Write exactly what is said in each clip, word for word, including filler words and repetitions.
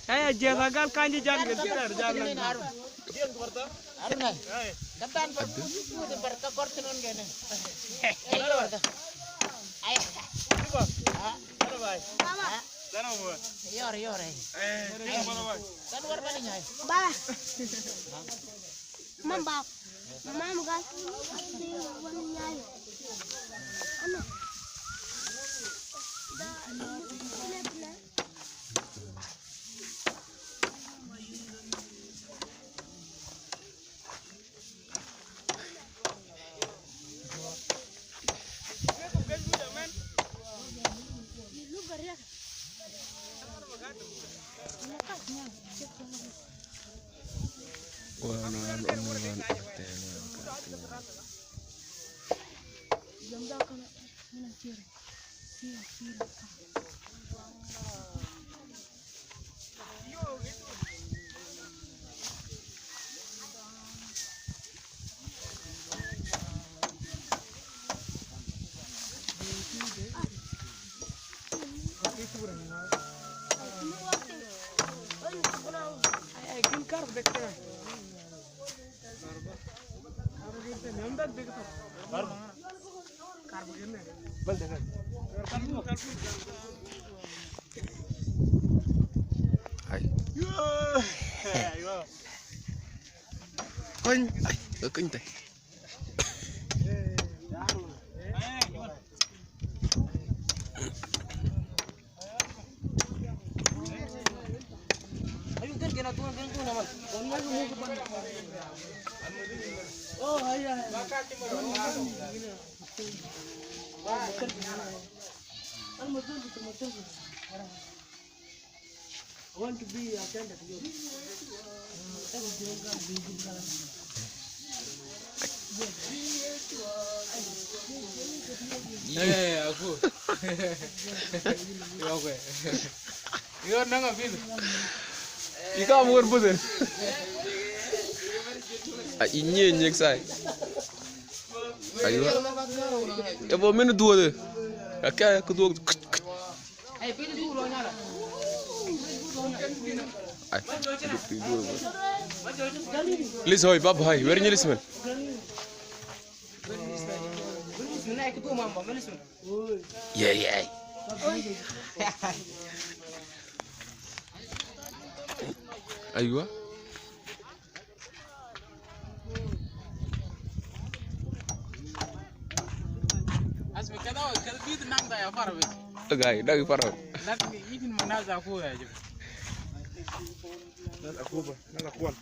Eh, jesa gal kanji jam gel, jam gel. Arun. Arun ay. Gabban pa. Adu. Bar ka korte non gene. Eh, yorda. Ay. Riba. Ha? Dana bai. Ha? Dana bai. Yor, yor ay. Eh, dana bai. Dan war bani nyai. Ba. Mam ba. Mam gal. Bani nyai. Ano. Da. Ay. Kony, ay, kony tay. Eh, aku. Yo, gue. Yo, nanga fil. Ika mugar buder. A inye inye sai. Aywa. Ebo menu duo de. Aka ku duo. Ay, du-, du-, du-, Lis hoy, bab hoy, wer nyi lis men. Ye, ye. Aywa. Asmi, kada, kada bid nang da ya fara bid. Gai, gai fara. Lagi idin mana za ko ya jib. Nada kuba, nada kuan.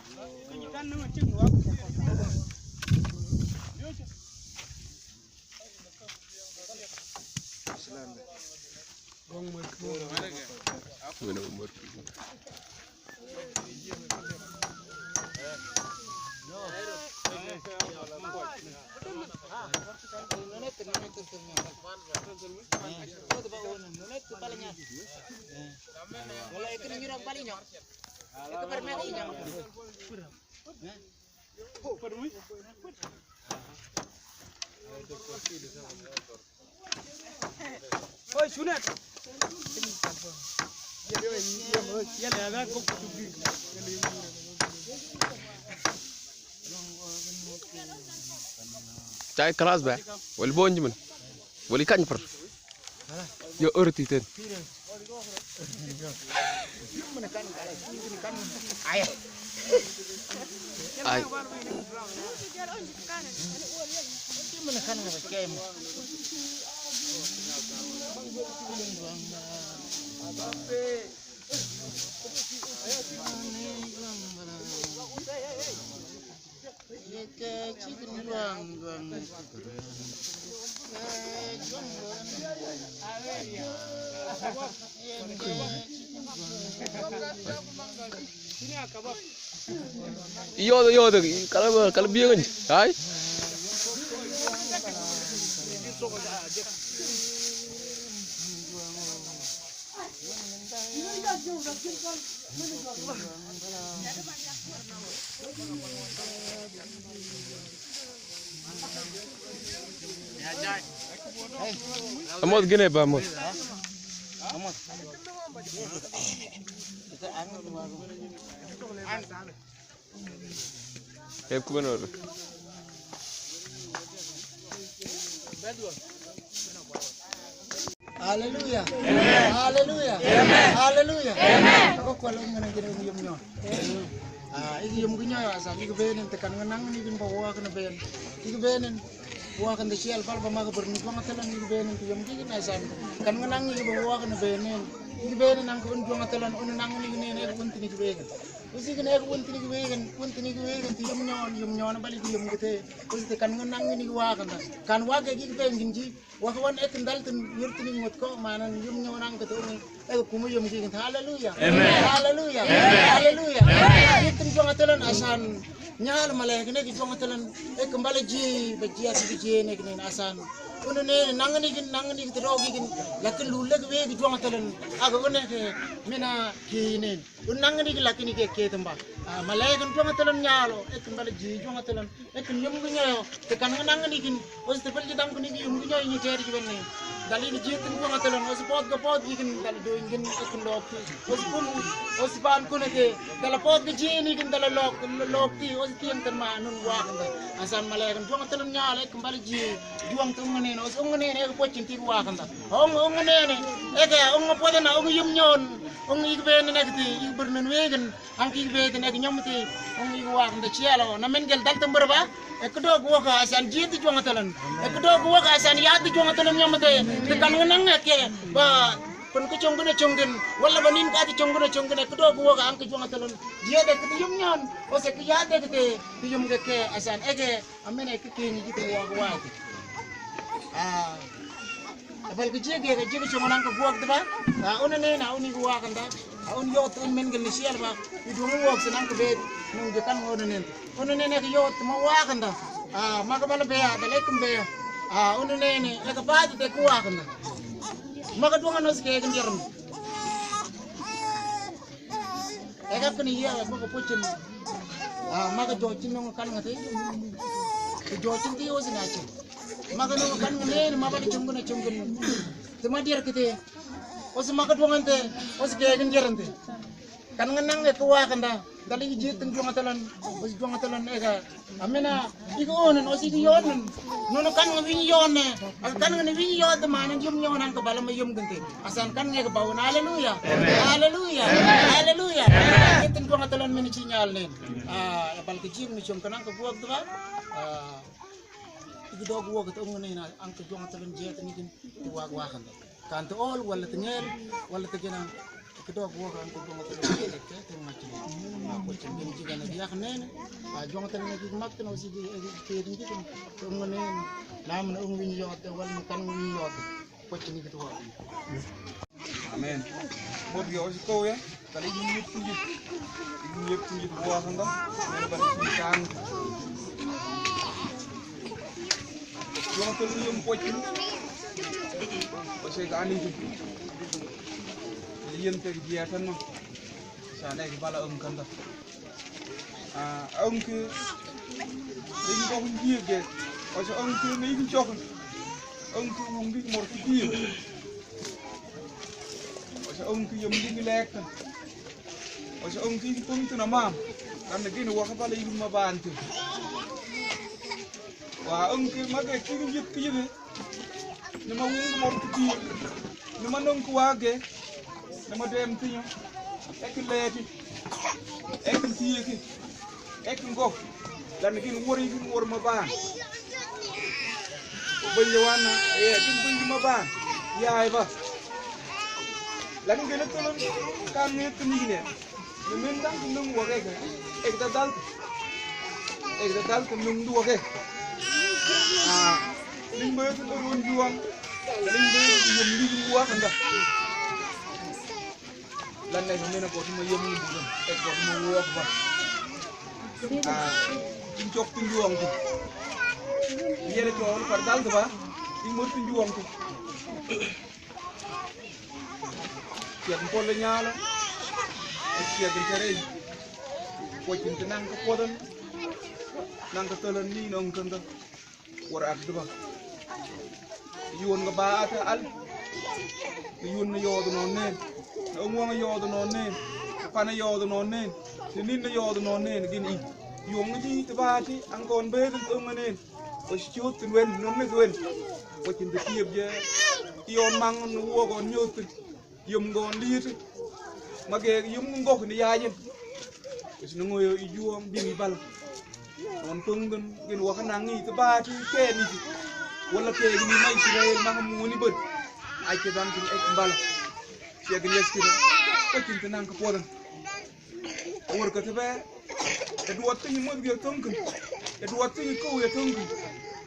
Cai kalas ba, wal bonji man, wal ikan par. Yo, oro titen. Ay. Iyo, iyo, kala, kala biya kan. Ay. Amot gine ba amot. Hep kuben oro. Haleluya. Amen. Haleluya. Amen. Haleluya. Amen. Ako kwalo ngana gina yum nyo. Ah, igi yum ginyo asa, igi benen te kan ngenang ni gin ba wa kana ben. Igi benen. Wa kan da sial bal ba maga berni juang telan igi benen te yum gin asa. Kan ngenang igi ba wa kana benen. Igi benen nang kun juang telan un nang ni gin ne kun tini igi benen. Usi gin ek wun tini gi wegen, wun tini gi wegen, ti yum nyon, yum nyon, bali gi yum gite. Usi te kan ngenang ni gi wakan da. Kan wage gi ben gin ji. Waka wan ek ndal tin yur tini ngot ko, manan yum nyon ang kete umi. Ek kuma yum gi gin. Haleluya. Amen. Haleluya. Amen. Haleluya. Amen. Yur tini juang telan asan. Nyal male gin ek juang telan. Ek mbala ji, ba ji asi ji ne gin asan. Unu ne nang ni gin, nang ni gin, te ro gi gin. Lakin lule gi wegi juang telan. Aga unu ke, mina ki ne. Un nang ni gi lakin igi ke tamba. Ah, malai kan juang telan nyalo, ek kan bala ji juang telan, ek kan yum ginyo, te kan nang ni gin, os te pel ji dam kuni gi yum ginyo ini teri gi benne. Dali gi ji ten juang telan, os pot ga pot gi gin, dali do ingin, ek kan lok ti, os kun, os ban kun ke, dala pot ga ji ni gin, dala lok, lok ti, os ti yang ten ma, nun wa kan da. Asan malai kan juang telan nyalo, ek kan bala ji, juang te ung ne, os ung ne, ek pocin ti wa kan da. Ung, ung ne, ek, ung pot na, ung yum nyon, Ung igi benen ek ti, igi benen wegen, ang igi benen ek nyom ti, ung igi wakan da cielo, na men gel dal tembur ba, ek do guwaka asan jiet juang telan, ek do guwaka asan yat juang telan nyom ti, te kan ngenang ek ba, pen ke conggen conggen, wala ba nin ka ti conggen conggen, ek do guwaka ang ke juang telan, jiet ek ti yum nyon, o se ke yat ek ti, ti yum ke ke asan, ek, Amen, e ke kini gitu wak wak. Ah, apal ke jege, ke jege cuma nang ke buak tu ba. Ah, unu nena, unu igi wakan da. Ah, unu yot, unu men gel ni sial ba. Idu unu wak senang ke bet, nung jekan unu nen. Unu nena ke yot, ma wakan da. Ah, maka bala bea, da lekum bea. Ah, unu nene, e ke batu te ku wakan da. Maka duangan os ke, e ke ndiaram. Ega kini iya, maga pocin. Ah, maga jocin nung kan ngati. Jocin ti osi naci. Maga nung kan ngene, maga di cunggun, cunggun. Tema diar kiti. Osi maga duangan te, osi kegen diar ante. Kan ngenang e kuwa kanda. Dali iji ten juang telan, osi juang telan ega. Amena, igi onen, osi igi yonen. Nunu kan nge wini yone. Asa kan nge wini yode manen yum yonan ke bala me yum gente. Asan kan nge ke baun. Haleluya. Amen. Haleluya. Amen. Haleluya. Amen. Iten juang telan meni cinyal nen. Ah, apal ke jim ni cium kenang ke buak tu ba. Ah, igi dog buak tu nge nen, ang ke juang telan jet ni kin buak buak kan tu. Kan te ol, wala te ngel, wala te gena, ke do guwa kan te juang telan ke, ke, te ngacil. Ma ko cen gena jiga na biak nene, a juang telan ke mak te na osi ke, ke, ke, ke, te ung nene, lam na ung wini yot, wala na kan wini yot. Ko cen ni ke tuwa. Amen. Bot ge osi ko ya. Kali igi nyip tunjit. Igi nyip tunjit buah kanda. Nene bali tunjit kang. Juang telan yum pocin. Ose kani tu. Liyan te gi atan no. Sana igi bala ung kanda. Ah, ung ke, igi ko kun jige. Ose ung ke, igi cokun. Ung ke, ung ke, mor ke jige. Ose ung ke, yum ke, lek. Ose ung ke, igi pung tu na mam. Kan gini waka bala igi ma bantu. Wa ung ke, mage, igi jit ke jige. Nima wung mor ke jige. Nima nung ke wage. Nima dem tinyo. Ek leti. Ek tieki. Ek ngo. Lan gin wori gin wor ma ban. Banyi wana. E, gin banyi ma ban. Ya, e ba. Lan gin tulun. Kan ni tuni gine. Ni men dang nung wage. Ek da dal. Ek da dal nung du wage. Ah. Ning bayo tu run juang. Ning bayo tu yum di juang anda. Lan ne mena ko tuma yum ni bukan. Ek ko tuma wak ba. Ah. Tin cok tin juang tu. Yere ko par dal tu ba. I mut tin juwang tu. Siak pol nyalo. Siak in terei. Wakin ti nangka podan. Nangka tolan ni nong kanda. War ak duba. Yuon ga ba ata al. Yuon na yodo no nen. Na ungwang yodo no nen. Pana yodo no nen. Tinin na yodo no nen. Gin i. Yuon ga ji tabati. Angkon bedin unga nen. Washi chut tin wen. Non ne wen. Wakin ti tiep je. Ion mang na wogon nyut. Yum gon liti. Mage yum ngok ni yayin. Is nungo yo i juwang bini bal. Non pungdun gin waka nangi tabati ke ni ti. Wala ke gini ma Israel manga muni bud. Ai ke dan tin ek bal. Siak in Yeskira. Ko tin tin nangka podan. Wurka tabe. Edward tin mut ge tungkun. Edward tin ko ya tungkun.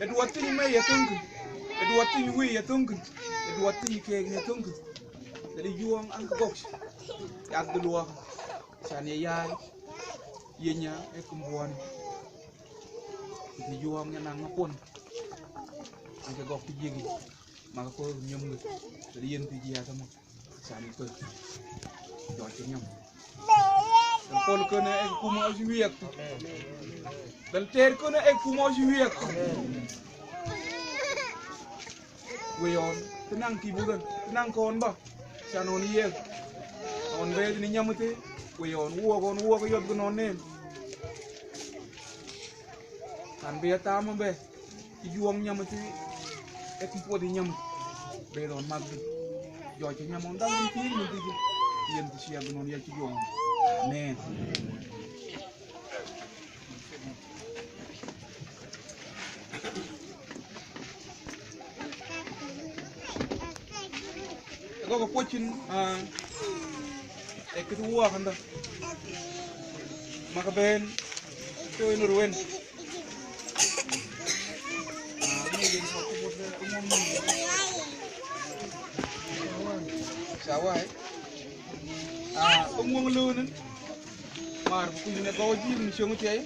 Edward tin me ya tungkun. Edward tin wi ya tungkun. Edward tin ke ya tungkun. Jadi juwang angka gok. Yak duluwa. Sani ya. Yenya e kumbuan. Ti juwang ya nangka pon. Angka gok ti jigi. Maka ko nyum ge. Jadi yen ti jia sama. Sani ko. Jooce nyam. Dan pol kona ek kuma osi wiyak. Dan ter kona ek kuma osi wiyak. Weyon, tinang kibugan, tinang kon ba. Sanon yek. On be ni nyamute. Weyon, wogon, wogon yot gonon nen. Kan be tama be. I juwang nyamute. Ek podi nyam. Be don magdi. Jooce nyamon dal ni kiri ni tiji. Yen ti siak gonon ya ci juwang. Amen. Ego ko pocin, ah, e kiti wa kanda. Maka ben, to ino ruwen. Ah, ini jadi satu buat, eh, umum. Sawai. Ah, umum lunin. Mar, bu kujine gawa ji, ni siong tiai.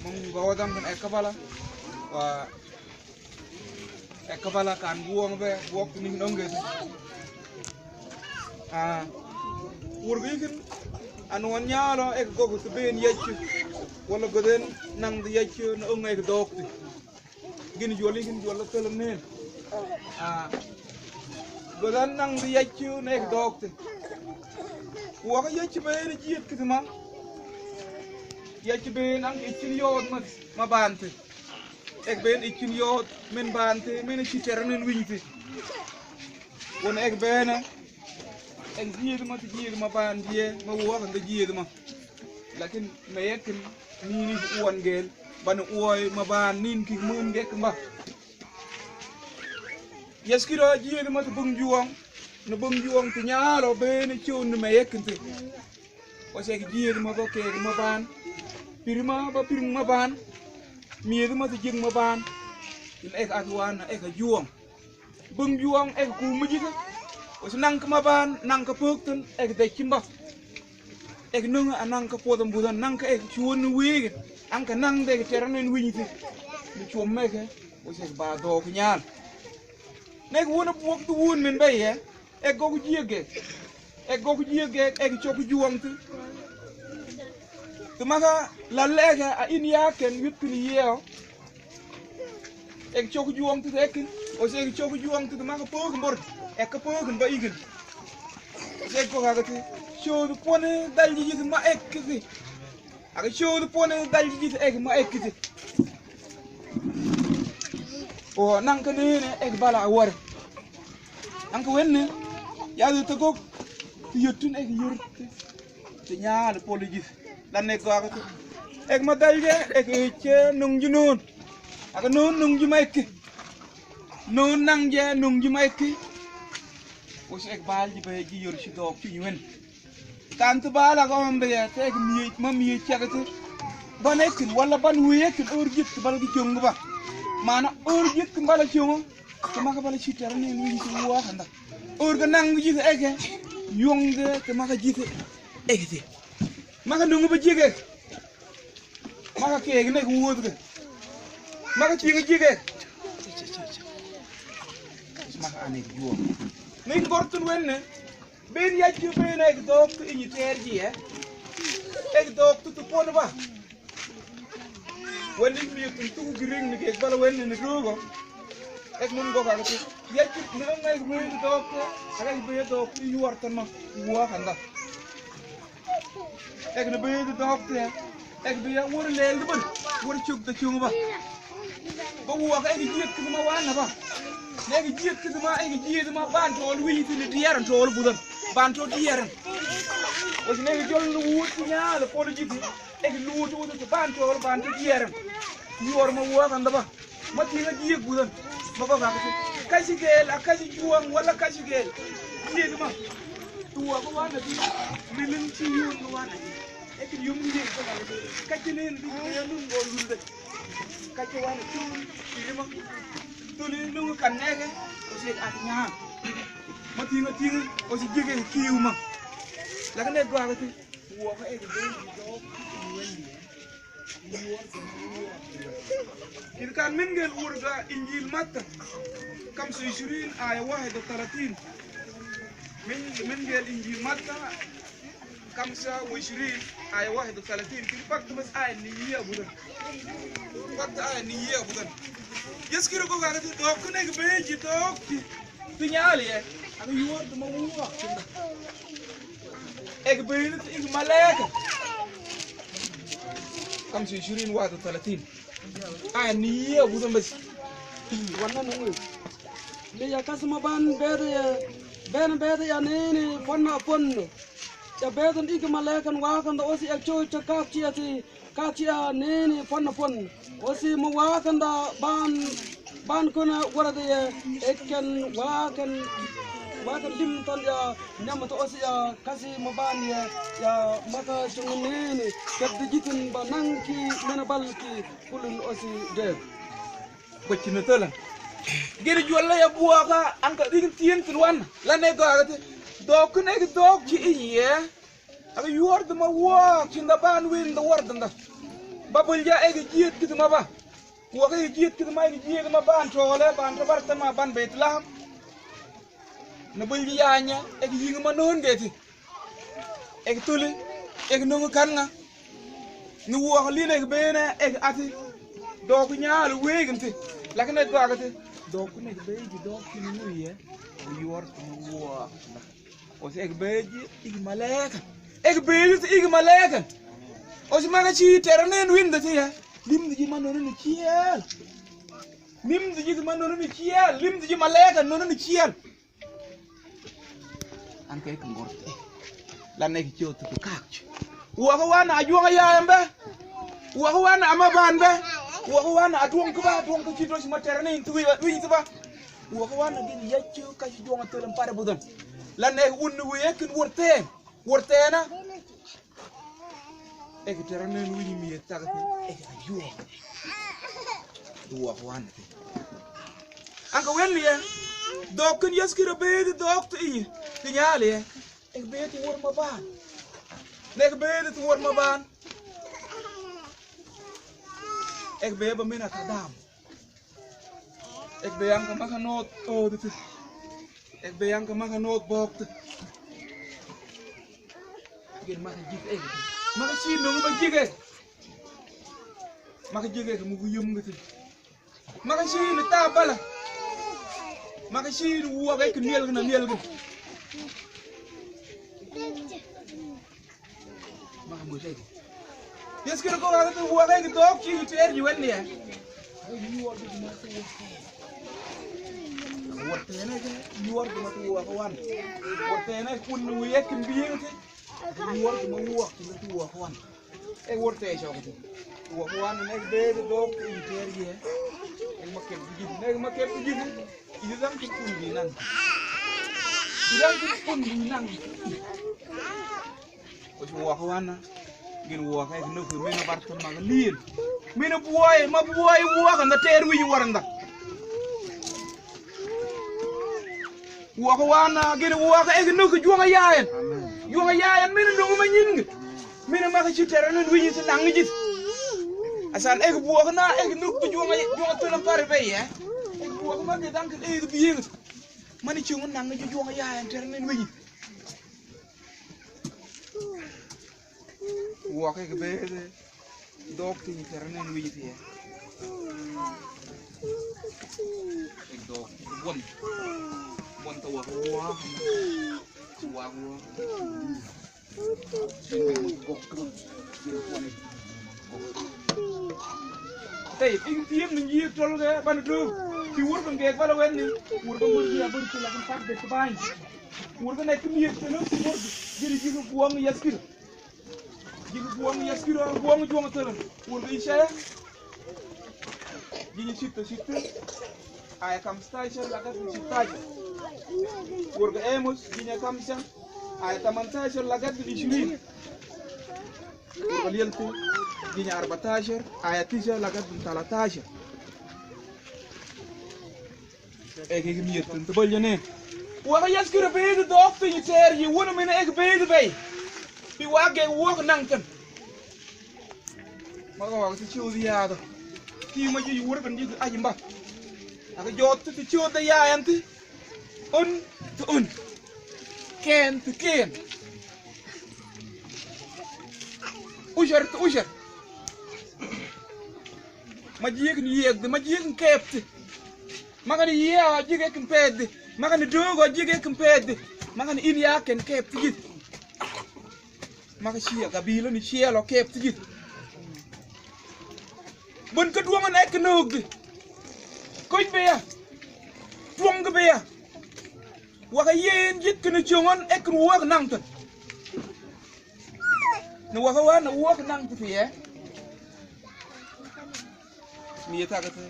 Mung gawa dam kan eka bala. Wa eka bala kan buang be, buak ni nongge. Ah. Wurgi kin, anu wan nyalo, ek gogo tu ben yacu. Wala goden nang di yacu, na unga ek dokti. Gin jual, gin jual telan nen. Ah. Godan nang di yacu na ek dokte. Waka yacu ben jiet kiti ma. Yacu ben ang icin yod ma, ma bante. Ek ben icin yod men bante, men ci teranen wiñte. Wan ek bena. Ek jiet ma ti jiet ma ban jiet ma waka nda jiet ma. Lakin me yekin nini uwan gel. Bani uwai ma ban nin ki mun gek mba. Yes kiro jiet ma ti bung juwang. Na bung juwang ti nyalo bena ciw ni me yekin ti. Wasi ek jiet ma ba kek ma ban. Pir ma ba pir ma ban. Miet ma ti jik ma ban. Ila ek ati wan na ek juwang. Bung juwang ek ku mujita. Wasi nangka ma ban, nangka puktan, ek dai kimba. Ek nung a nangka podam budan, nangka ek cuon wigin. Angka nang dek teranen wiñiti. Ni cuon meke, wasi ek ba dok nyal. Nek wuna buak tu wun men bay, eh. Ek goku jiege. Ek goku jiege, ek coku juwang tu. Tu maka lalle ek a ini yaken yut kini yeo. Ek coku juwang tu ekin. Wasi ek coku juwang tu maka pokin bor. Ek pokin ba ikin. Wasi ek goku agati. Codu pone dal jijit ma ek kiti. Aga codu pone dal jijit ek ma ek kiti. O nangka nene ek bala awar. Nangka wenne. Yadu tagok. Yotun ek yorte. Te nyal poli jis. Lan ek gok. Ek ma dal je, ek ce nung ju nun. Aga nun nung ju ma ek. Nun nang je nung ju ma ek. Wasi ek bal ji be ji yor si dok ci wen. Kan tu bala ko ambe ya, te ek miye, ma miye cagate. Ban ekin, wala ban wi ekin, ur jit bala ki jong ba. Mana ur jit bala jong. Te maka bala ci tera ni ni ci wa handa. Ur ga nang jit eke. Yong de, te maka jit eke te. Maka nungu ba jige. Maka ke ne ku wut ke. Maka ci ngi jige. Maka an ek juwa. Ning gortun wenne. Ben yajju ben ek dok tu inyi terji, eh. Ek dok tu tu pon ba. Wenne mi tun tu giring ni ke bala wenne ni rugo. Ek mun go ka tu. Yajju ni ek ben dok tu. Ek ben dok tu yuar tan ma. Wa kanda. Ek na bede dok te. Ek bede wor lel de ban. Wor cuk de cung ba. Ba wuwa ka ek jiet kit ma wan na ba. Na ek jiet kit ma, ek jiet ma ban tol wi ti ni dier tol budan. Ban tol dier. Wasi na ek jol nu wut nya le polo jiti. Ek lu tu wut ban tol ban tol dier. Yor ma wuwa kanda ba. Ma tinga jiek budan. Ma ko ka kasi. Kasi gel, a kasi juang, wala kasi gel. Jiek ma. Tuwa ko wana di. Milin ci yun ko wana di. Ek yum jiek ko wana di. Kasi nen di, ya nun go lul de. Kasi wana tun, iri ma. Tun nun kan nege, o se at nya. Ma tinga tinga, o se jiek ki yuma. La kan ne go agati. Tuwa ko ek de, do, wendi. Kini kan min gel wurga Injil Matta, kamsa wa ishirin aya wahid wa talatin. Min, min gel Injil Matta, kamsa wa ishirin aya wahid wa talatin. Kini pakta bas aya niya budan. Pakta aya niya budan. Yes kiro ko gagati dok ne ke beji dok. Tinyali, eh. Anu yuwar tu ma wuwa. Ek beji tu ik malaika. Kamsa wa ishirin wahid wa talatin. Aya niya budan bas. Wana nungu. Ni ya kasi ma ban bede ya. Ben bede ya nini fonna fonna. Ya bede ik malaikan wakanda osi ek cho cho kak chi ati. Kak chi a nini fonna fonna. Osi ma wakanda ban, ban kuna warade ya. Eken wakan, wakan limtan ya. Nyamata osi ya kasi ma ban ya. Ya maka chungu nini. Kebde jitin ba nangki mena balki. Kulun osi de. Bacci na talan. Gede juwalla ya buwa ka anka digin tiyen tin wan. Lane gagati. Dok ne dok ci iye. Aga yuwar duma wuwa kinda ban win da war danda. Babul ya ege jiet kit ma ba. Wuwa ka ege jiet kit ma ege jiet ma ban tole ban to barta ma ban Betlehem. Na bul ya nya ege ying ma non geti. Ek tuli, ek nungu kan nga. Ni wuwa ko lina ek bene, ek ati. Dok nyalu wegin ti. Lakin ek dok ati. Dok ne ek beji dok kini nuye. Yuwar tu wuwa. Osi ek beji, ik malaika. Ek beji tu ik malaika. Osi maka ci teranen winda ti ya. Lim di ji ma nono ni ciel. Lim di ji ma nono ni ciel. Lim di ji malaika nono ni ciel. An kay ka ngorte. Lan ne ki ciyo tu kak. Wuwa ka wana ajuwa ya yambe. Wuwa ka wana ama ban be. Wuwa ka wana aduwa ka ba aduwa ka ci to si ma terane intu wi wi ba. Wuwa ka wana gin yacu ka si juwa telan pare budan. Lan ne un wi ekin worte. Worte na. Eke tera nen wini mi e taka te, eke ayuwa. Duwa ko wana te. Anka wen ye. Dok ken yes kira bedi dok te i. Te nyale ye. Eke bedi wor ma ban. Eke bedi wor ma ban. Eke bedi ba mina kadam. Ek be yang ka maka not to diti. Ek be yang ka maka not bok ti. Gin maka jik ek. Maka si nung ba jik ek. Maka jik ek mugu yum giti. Maka si ni ta bala. Maka si ni wuwa ek niel gina niel gina. Maka mo sai. Yes kira ko ka tu wuwa ka tu dok ci tu er ji wen ya. Wuwa tene ke, wuwa ko ma tu wuwa ko wan. Wuwa tene kun wuwa kin bi yeng ti. Wuwa ko ma wuwa kin tu wuwa ko wan. E wuwa te so ko. Wuwa ko wan ne be dok ci tu er ji. E ma ke bi ji, ne ma ke bi ji. Idan ki kun bi nan. Idan ki kun bi nan. Osi wuwa ka wana. Gin wuwa ka ek nuku mina barta maga lin. Mina buwai, ma buwai wuwa ka nda ter wi waranda. Wuwa ka wana, gin wuwa ka ek nuku juwa yayan. Juwa yayan mina nuku ma nyingi. Mina maka ci tera nun wi si nangi jit. Asan ek buwa ka na ek nuku juwa, juwa tuna pare be ya. Ek Kuma ke dan ke eh bieng. Mani chungun nang ju juang ya en ter nen wi. Wa ke ke be de. Dok ti ni ter nen wi ti. Ek dok. Bon. Bon ta wa wa. Wa wa. Tey, in tiem ni nji tol ge ban du. Ti wur ko nge bala wen ni. Wur ko mun ya bur ti la kan pak de bain. Wur ko nek mi yet no ti wur. Jiri jiri buang yaskir. Jiri buang yaskir, buang juang tol. Wur ko Ishaya. Jini sitta sitta. Aya kamstasha lagat ni sittaja. Wur ko Amos, jini kamsa. Aya tamantasha lagat ni ishirin. Wur ko Liyaltu, jini arbatasha. Aya tisha lagat ni talatasha. Ek ek miyet tun tubal jene. Waka yaskir bedi dok tun ter ji wun min ek bedi bay. Bi wage wok nang tun. Maka waka ti ciu di yado. Ti ma ji wur kan ji aji mba. Aka jot ti ciu di yayan ti. Un tu un. Ken tu ken. Ushar tu ushar. Ma ji ek ni yek di, ma ji ek ni kep ti. Maka ni yea jik ek mpedi. Maka ni dogo jik ek mpedi. Maka ni ini ya ken kep ti jit. Maka shia gabilo ni shia lo kep ti jit. Bun ka duangan ek nugdi. Kuj beya. Duang beya. Waka yen jit kini chungan ek ni wak nang tun. Ni waka wan ni wak nang tun ye. Ni yeta kata.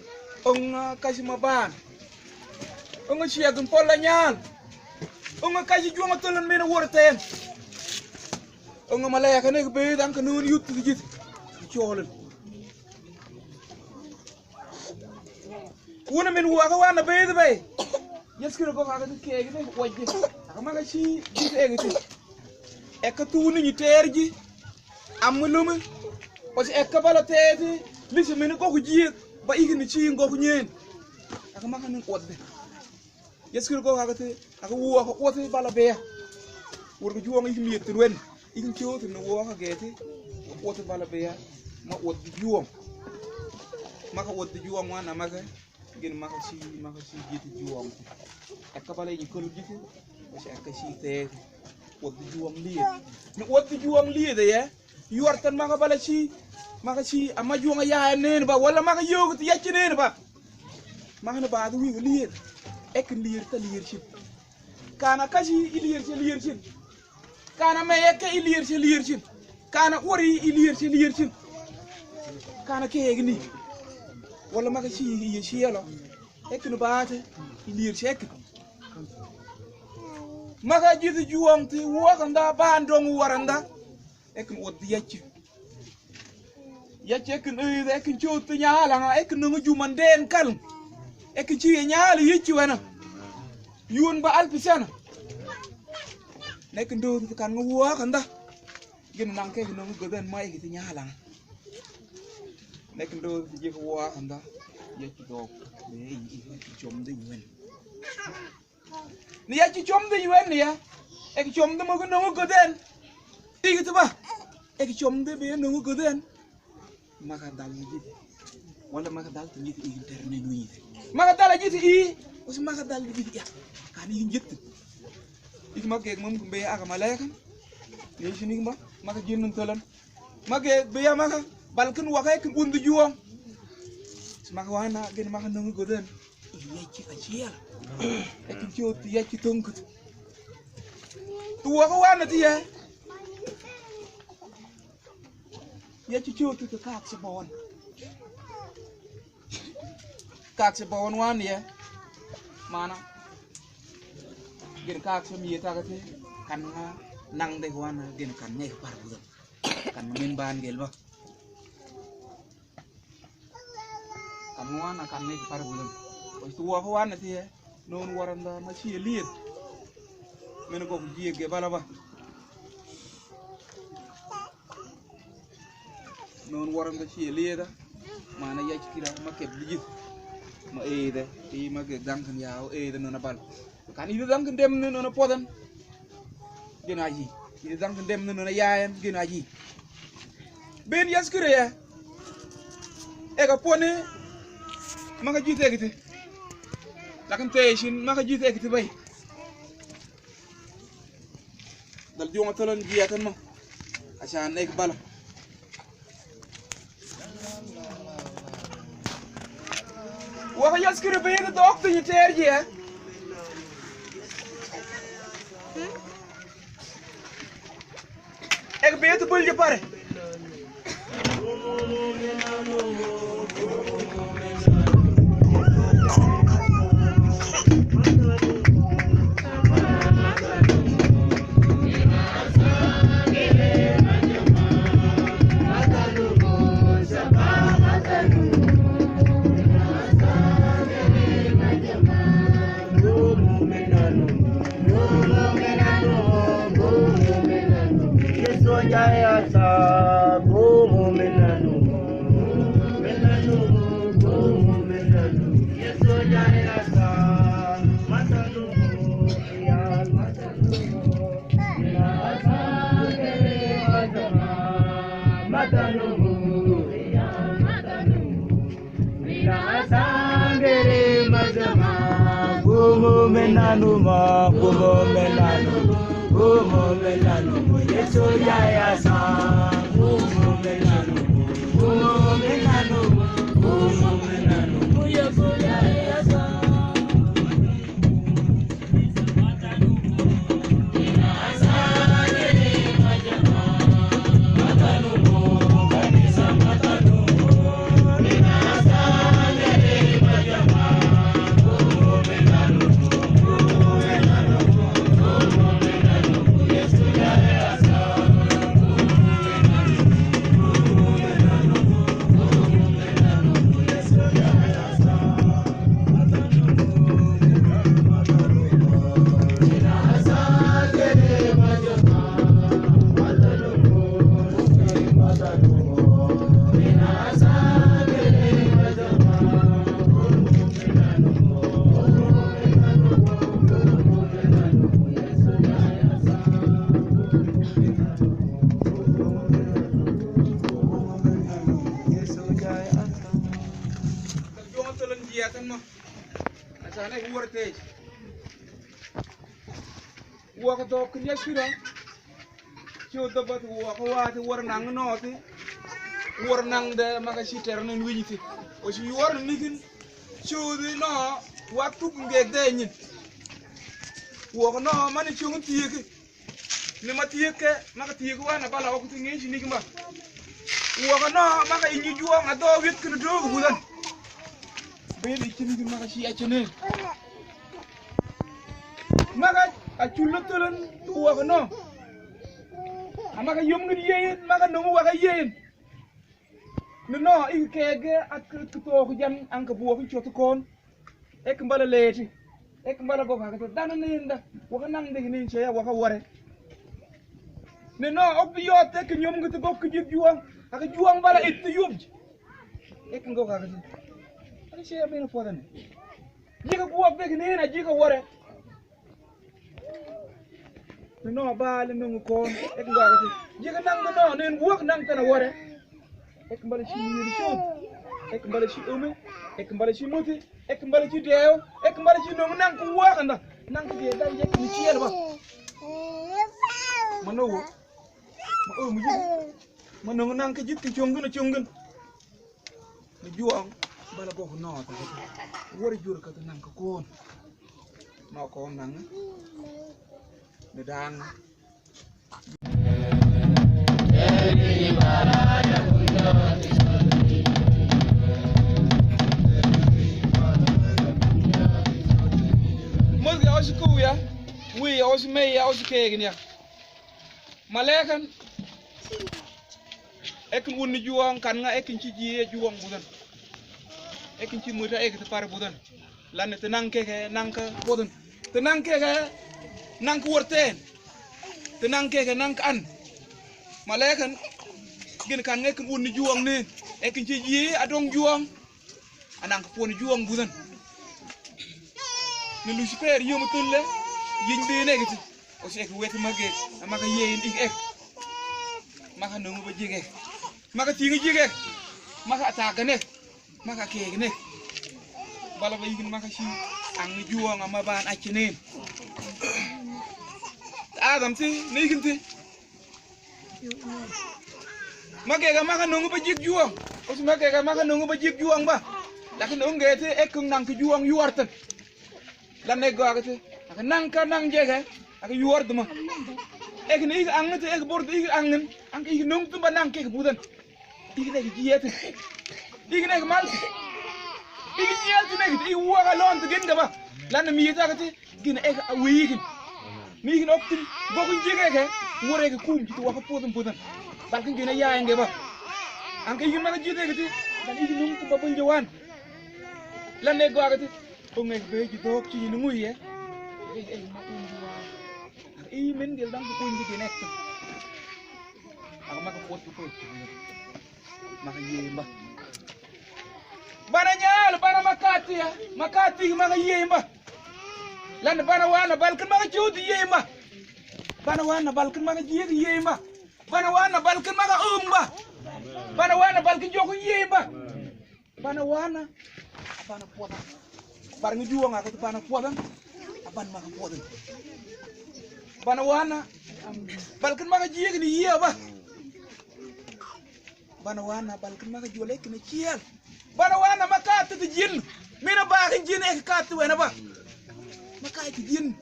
Onga kashi maban. Onga shia gun pola nyan. Onga kashi juanga tolan mena wara ten. Onga malaya kane ke be dan kanun yut jit. Cholan. Wuna min waka wana be de be. Yaskir ko kaka ke ke waje. Aka maka shi jit egiti. Eka tuni ni terji. Amulumi. Osi eka bala tete. Lisi mini goku jik. Ba ikini chi goku nyen. Aka maka nin odde. Yaskir ko kaka te. Aka waka ote bala beya. Wurga juwang ikini yetin wen. Ikini choti ni waka gete. Ote bala beya. Ma odde juwang. Maka odde juwang wana maka. Gin maka si, maka si jiti juwang. Eka bala ini kul jiti. Osi eka si te. Odde juwang liye. Ni odde juwang liye de ye. Yuartan maka bala si, maka si, ama juwang ya nene ba, wala maka yogut yachi nene ba. Maka na ba du wi liye. Ek liye ta liye si. Kana kashi i liye si liye si. Kana me eke i liye si liye si. Kana ori i liye si liye si. Kana ke egni. Wala maka si i si yalo. Ek ni ba te i liye si ek. Maka jiti juwang ti wakanda bandong waranda. Ekin oddi yacci. Yacci ekin ëyde, ekin cóotte ñaalanga, ekin nongo juman deen kal. Ekin ciye ñaala yicci wena. Yuun ba alpi sena. Nekin doodu kan nga woo kanda. Gin nang ke nongo goden ma ekin ñaalanga. Nekin doodu jik woo kanda. Yacci doog. Be yi, yi, yi, jomde wen. Ni yacci comde wen ya. Eki comde mogu nongu goden. Igi tuba. Eki comde be nongu goden. Maka dal ni jiti. Wala maka dal ti jiti igi terne nu jiti. Maka dal jiti i. Usi maka dal jiti ya. Kani igi jiti. Igi maka ek mum kumbe aka malaika. Ni sini kumba. Maka jinnun tolan. Maka beya maka balkin waka ekin bundu juwang. Maka wana gen maka nongu goden. Yacci ka ciyal. Ekin ciyo tu yacci tongkut. Tu waka wana tiya. Yacci ciyo tu tu kak si bawon. Kak si bawon wan ya. Mana. Gen kak si mi yeta kati. Kan nga nang de wana gen kan nga par budan. Kan min ban gel ba. Kan wana kan ne par bulan. Oi tu wa wana ti. Non waranda ma si liet. Men go ji ge bala ba. Non waranda si lieda. Mana ya cikira ma keb lijit. Ma ede, i ma ge dangkan ya, o ede nona bal. Kan ede dangkan dem nona podan. Gena ji. Ede dangkan dem nona yayan, gena ji. Ben yaskire ya. Ega pone, maka jite gite. Lakin te shin, maka jite gite bai. Dal juma tolon jiya tan ma. Ashan ek bala. Waka yaskiri be yete dok tu yiter jiya. Ek be yete bul je pare. Waka dok kin yaskira. Ciu dabat waka wati war nang noti. War nang de maka si ter nin wiñiti. O si war nikin. Ciu di no waktu ngek de nyin. Waka no mani ciu ngun tiyeki. Ni ma tiyeki maka tiyeki wana bala wakuti ngen si niki ma. Waka no maka inyi juwa nga do wit kin do budan. Beli kini maka si achene. Maka a cullo tolon waka no. A maka yom ngin yeyin, maka nongu waka yeyin. Ni no, i kege at k-, k-, to ku jan an ka buwa ku chotu kon. Ek mbala leti. Ek mbala go ka kata. Dana ni nda. Waka nang de ni cheya waka ware. Ni no, ok bi yote ki nyom ngin to go ki jik juwa. Aka juwa mbala it yum. Ek ngo ka kata. Ani cheya bena podan. Jika guwak beki nena jika ware. Ni no bali nungu kon. Ek ngo ka kata. Jika nang ni no nen guwak nang tana ware. Ek mbala si niri chut. Ek mbala si ume. Ek mbala si muti. Ek mbala si deo. Ek mbala si nungu nang kuwak anda. Nang ki deo dan jek ni chiel ba. Manowo. Ma ume jik. Ma nungu nang ki jik ki chungun chungun. Ni juang bala bok no ta. Wari jur ka ta nang ka kon. No kon nang. Ni dang. Mos ga osi kuya. Wi osi me ya osi kegin ya. Malekan. Ekin wunni juwang kan nga ekin ci jiye juwang budan. Ekin ci muta ekin ti pare budan. Lani ti nang keke nang ka budan. Ti nang keke nang ka warten. Ti nang keke nang ka an. Malekan. Gin kan nga ekin wunni juwang ni. Ekin ci jiye adong juwang. Anang ka poni juwang budan. Ni Lucifer yum tulle, yiny dene giti. O si ek wet ma ge, a ma ka yen ik ek. Ma ka nungu ba jik ek. Ma ka tingi jik ek. Ma ka atagan ek. Ma ka kegen ek. Bala ba igin ma ka si, ang ni juwang a ma ban achinen. Adam ti, ni igin ti. Ma kega ma ka nungu ba jik juwang. O si ma kega ma ka nungu ba jik juwang ba. Lakin ung ge ti ek nang ki juwang yuwartan. Lan ek go agati. Aka nang ka nang jege. Aka yuwar duma. Ek ni ik angin ti ek bor di ik angin. Ang ik nung tumba nang kek budan. Ik nek jiyetin. Ik nek mal. Ik jiyetin nek ik waga lon tu gen gaba. Lan mi yita agati. Gin ek wikin. Mi gin oktin. Gokun jege ke. Wore ke kum jitu waka pudan pudan. Balkin gin ya enge ba. Ang ik maka jite gati. Lan ik nung tumba bunjawan. Lan ek go agati. Ung ek be ji dok ci ni nguye. Ei, ei, ma ung ji wa. Ei, men gel dang ku ung ji nek. Ak ma ka pot ku pot. Ma ka yemba. Bana nyal, bana makati ya. Makati ma ka yemba. Lan bana wana balkin ma ka ciwti yemba. Bana wana balkin ma ka jiyek yemba. Bana wana balkin ma ka umba. Bana wana balkin jokun yemba. Bana wana, a bana puadan. Bar ngi juwang aku tu bana puadan. A ban maka puadan. Bana wana, balkin maka jiyek ni iya ba. Bana wana, balkin maka juwalek ni ciyal. Bana wana, maka tu tu jin. Mina bakin jin ek katu wena ba. Maka tu jin.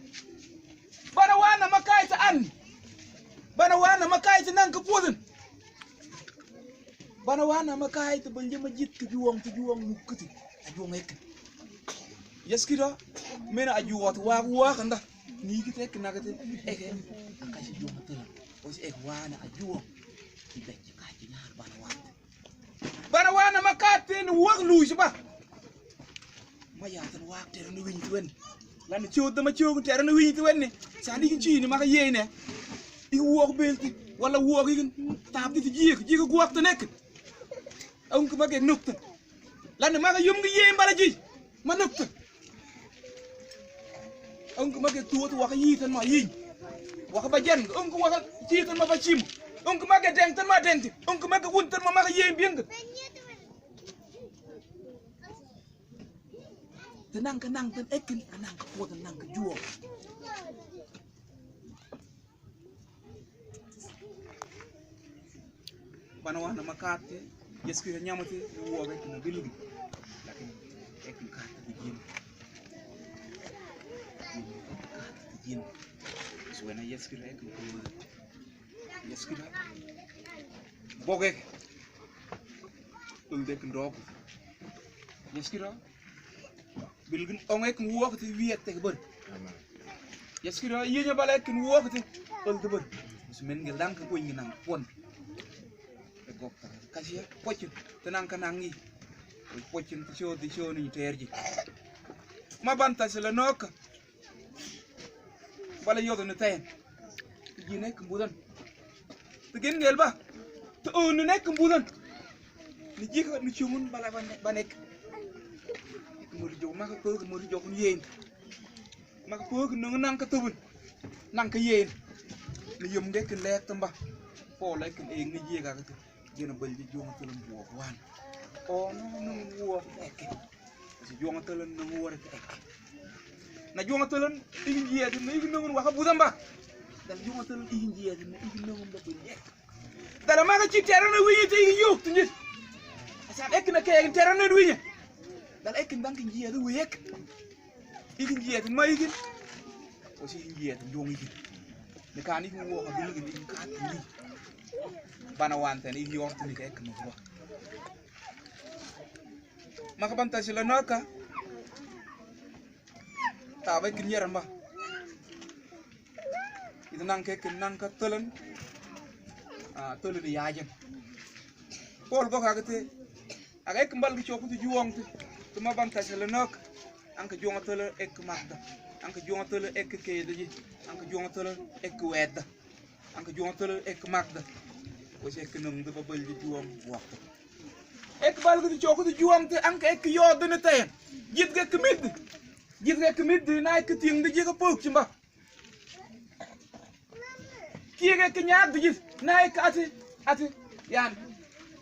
Bana wana, maka tu an. Bana wana, maka tu nang ke puadan. Bana wana maka itu bal jama jit ke juwang tu juwang mukiti. A juwang ekin. Yes kira. Mena a juwang tu wak wak anda. Ni kiti ekin na kiti. Eke. Akasi juwang tu la. Os ek wana a juwang. Ki bek kasi nyar bana wana. Bana wana maka ten wak lusi ba. Ma yatan wak tera ni wini tu wen. Lan ciwta ma ciwta tera ni wini tu wen ni. Sani kin cini maka yene. I wok belti. Wala wok ikin. Tapti ti jik. Jik guwak ta nek. Ung ki maka nukta. Lan maka yum ki yen bala ji. Ma nukta. Ung ki maka tuwat waka yitan ma yin. Waka bajan. Ung ki waka yitan ma bacim. Ung ki maka dengtan ma dengti. Ung ki maka wuntan ma maka yen biang. Te nang ke nang ten ekin, a nang ke puadan nang ke juwang. Bana wana makati, yes kira nyamati, wo be kina bilgi. Lakin ekin kati di jin. Kati di jin. Suena yes kira ekin kati. Yes kira. Boge. Ul de kin dok. Yes kira. Bilgin ong ek wuok ti wiek tek bor. Yes kira. Yenya bala ek wuok ti ul ti bor. Us men gel dang ka kuing nang pon. E gok ta. Kasi ya. Pochin. Tenang ka nangi. Pochin ti show ti show ni terji. Ma banta sila nok. Bala yodo ni tayen. Ti ji nek mbudan. Ti gen ngel ba. Ti o ni nek mbudan. Ni jika ni cumun bala ba nek. Mur jok maka pok mur jok ni yen. Maka pok nung nang ka tubun. Nang ka yen. Ni yum de kin lek tamba. Pole kin eng ni jika ka tu. Jena bal ji juwang talan buwak wan. O no no buwak eke. Si juwang talan no buwak eke. Na juwang talan igin jiya din na igin nungun waka budan ba. Dala juwang talan igin jiya din na igin nungun ba bal eke. Dala maka ci tera na wiyi te igin yuk tunjit. Asa eke na ke igin tera na wiyi. Dala eke dang kin jiya din wiyi eke. Igin jiya tin ma igin. O si igin jiya tin jong igin. Ni kan igin wo ka bil igin igin ka tin ni. Bana wan ten igin yor tin ni ka ek no ba. Maka banta sila naka. Ta ba kin yaran ba. Ita nang ke kin nang ka talan. Ah, talan ya jan. Pol go ka te. Ak ek mbal gi coku ti juwang ti. Ti ma banta sila nok. Anka juwang tala ek makda. Anka juwang tala ek keda ji. Anka juwang tala ek weda. Anka juwang tala ek makda. Wasi ek nung di babal ji juwang wakta. Ek bal gi coku ti juwang ti anka ek yod ni tayen. Jit ga ek mid. Ji̱ kek ki mit di na ki tieng di ji̱ ki puk chimba. Ki kek ki nyat di ji̱ na ki ati, ati. Yan.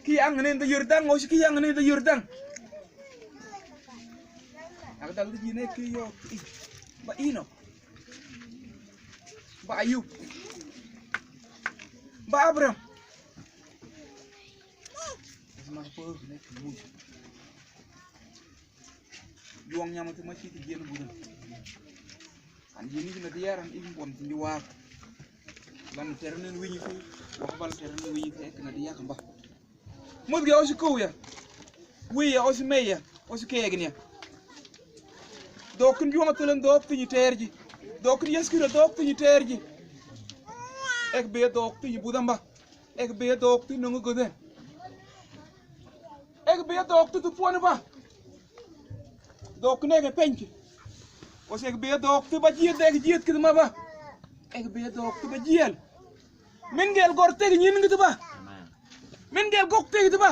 Ki ang ni di yurdang, o si ki ang ni di yurdang. Ak dal di ji̱ ne ki yo, i. Ba ino. Ba Ayub. Ba Abraham. Juang nyamati ma ci ti jien budan. An jien ni na diaran in bon ti wak. Lan ternen wiñi ti, wak bal ternen wiñi ti, ek na diak ba. Mut ge osi kuya. Wiya osi meya, osi kegnia. Dokin juang tulen dok ti ni terji. Dokin yaskira dok ti ni terji. Ek be dok ti ni budan ba. Ek be dok ti nungu guden. Ek be dok ti tu poni ba. Dok ne ke penki. Osi ek be dok ti ba jiet, ek jiet ki ma ba. Ek be dok ti ba jiel. Min gel gor te nyin ngi ti ba. Min gel gok te ngi ti ba.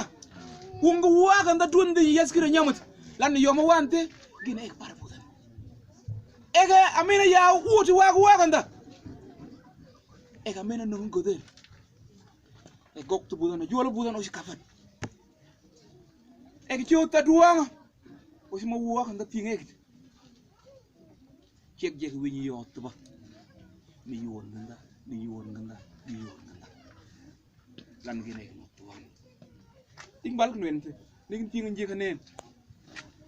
Wungu wa ganda dundi yaskira nyamut. Lan yoma wante gine ek par budan. Ek amina ya uti wa wa ganda. Ek amina nungu guden. E gok tu budan, jual budan osi kafan. Ek ciu ta duanga. Osi ma wuak nda ting ek. Cek jek wiñi yot ba. Mi yuon nda, mi yuon nda, mi yuon nda. Lan gene ek no tuan. Ing bal knuente. Ning ting jek nen.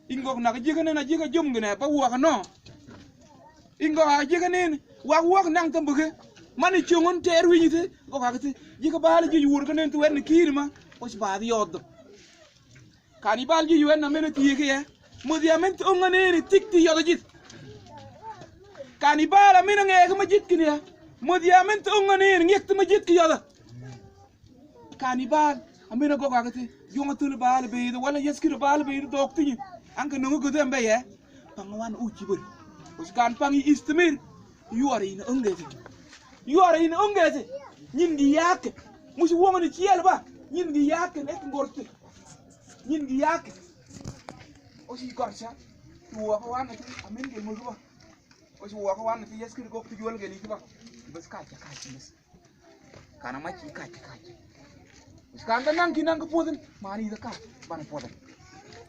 Ingok nak jikanen a jika jum gene ba wak no. Ingok a jikanen wak wak nang tambuke. Mani cungun ter wiñi ti gok akti jika bal ji wur kanen ti wen kini ma. Osi ba di yoddo. Kani bal ji wen na mena ti yeke ya. Mudi amen ti unga neni tik ti yoddo jit. Kani bal amen nge kama jit kini ya. Mudi amen ti unga neni ngek ti ma jit ki yoddo. Kani bal amina gok akti yonga tul bal be do wala yaskir bal be do dok ti ni. Anka nungu gudu ambe ye. Pang wan uci bur. Us kan pang istimir. Yuara ina ungeti. Yuara ina ungeti. Nyin gi yak. Musi wonga ni ciel ba. Nyin gi yak ne ngorti. Nyin gi yak. Osi gorsa. Tuwa ko wan ti amin ge mudu ba. Osi wa ko wan ti yaskir gok ti jual ge li ba. Bas kaca kaca bas. Kana maci kaci kaci. Us kan ta nang ki nang ka podin. Mani da ka. Bana podin.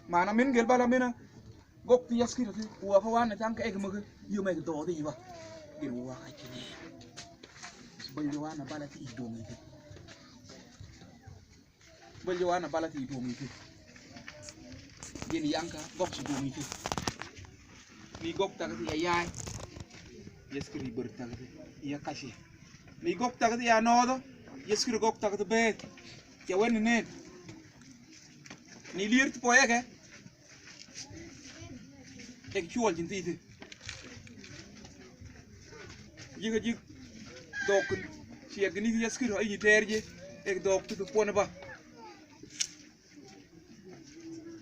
Mana min gel bala mina. Gok ti yaskir ti. Wa ko wan ti anka ek maka. Yu mek do di ba. Gel wa kaci ni. Bal yu wan bala ti idongi ti. Bal yu wan bala ti idongi ti. Gel yanka gok ti idongi ti. Ni gok takati ya yai. Yaskir i bar takati ya kasi. Ni gok takati ya nodo. Yaskir gok takati be. Ya wen nen. Ni lir ti poyeke. Ek cual jinti ti. Jika jik. Dok. Si ek ni yaskir ai terje. Ek dok tu pone ba.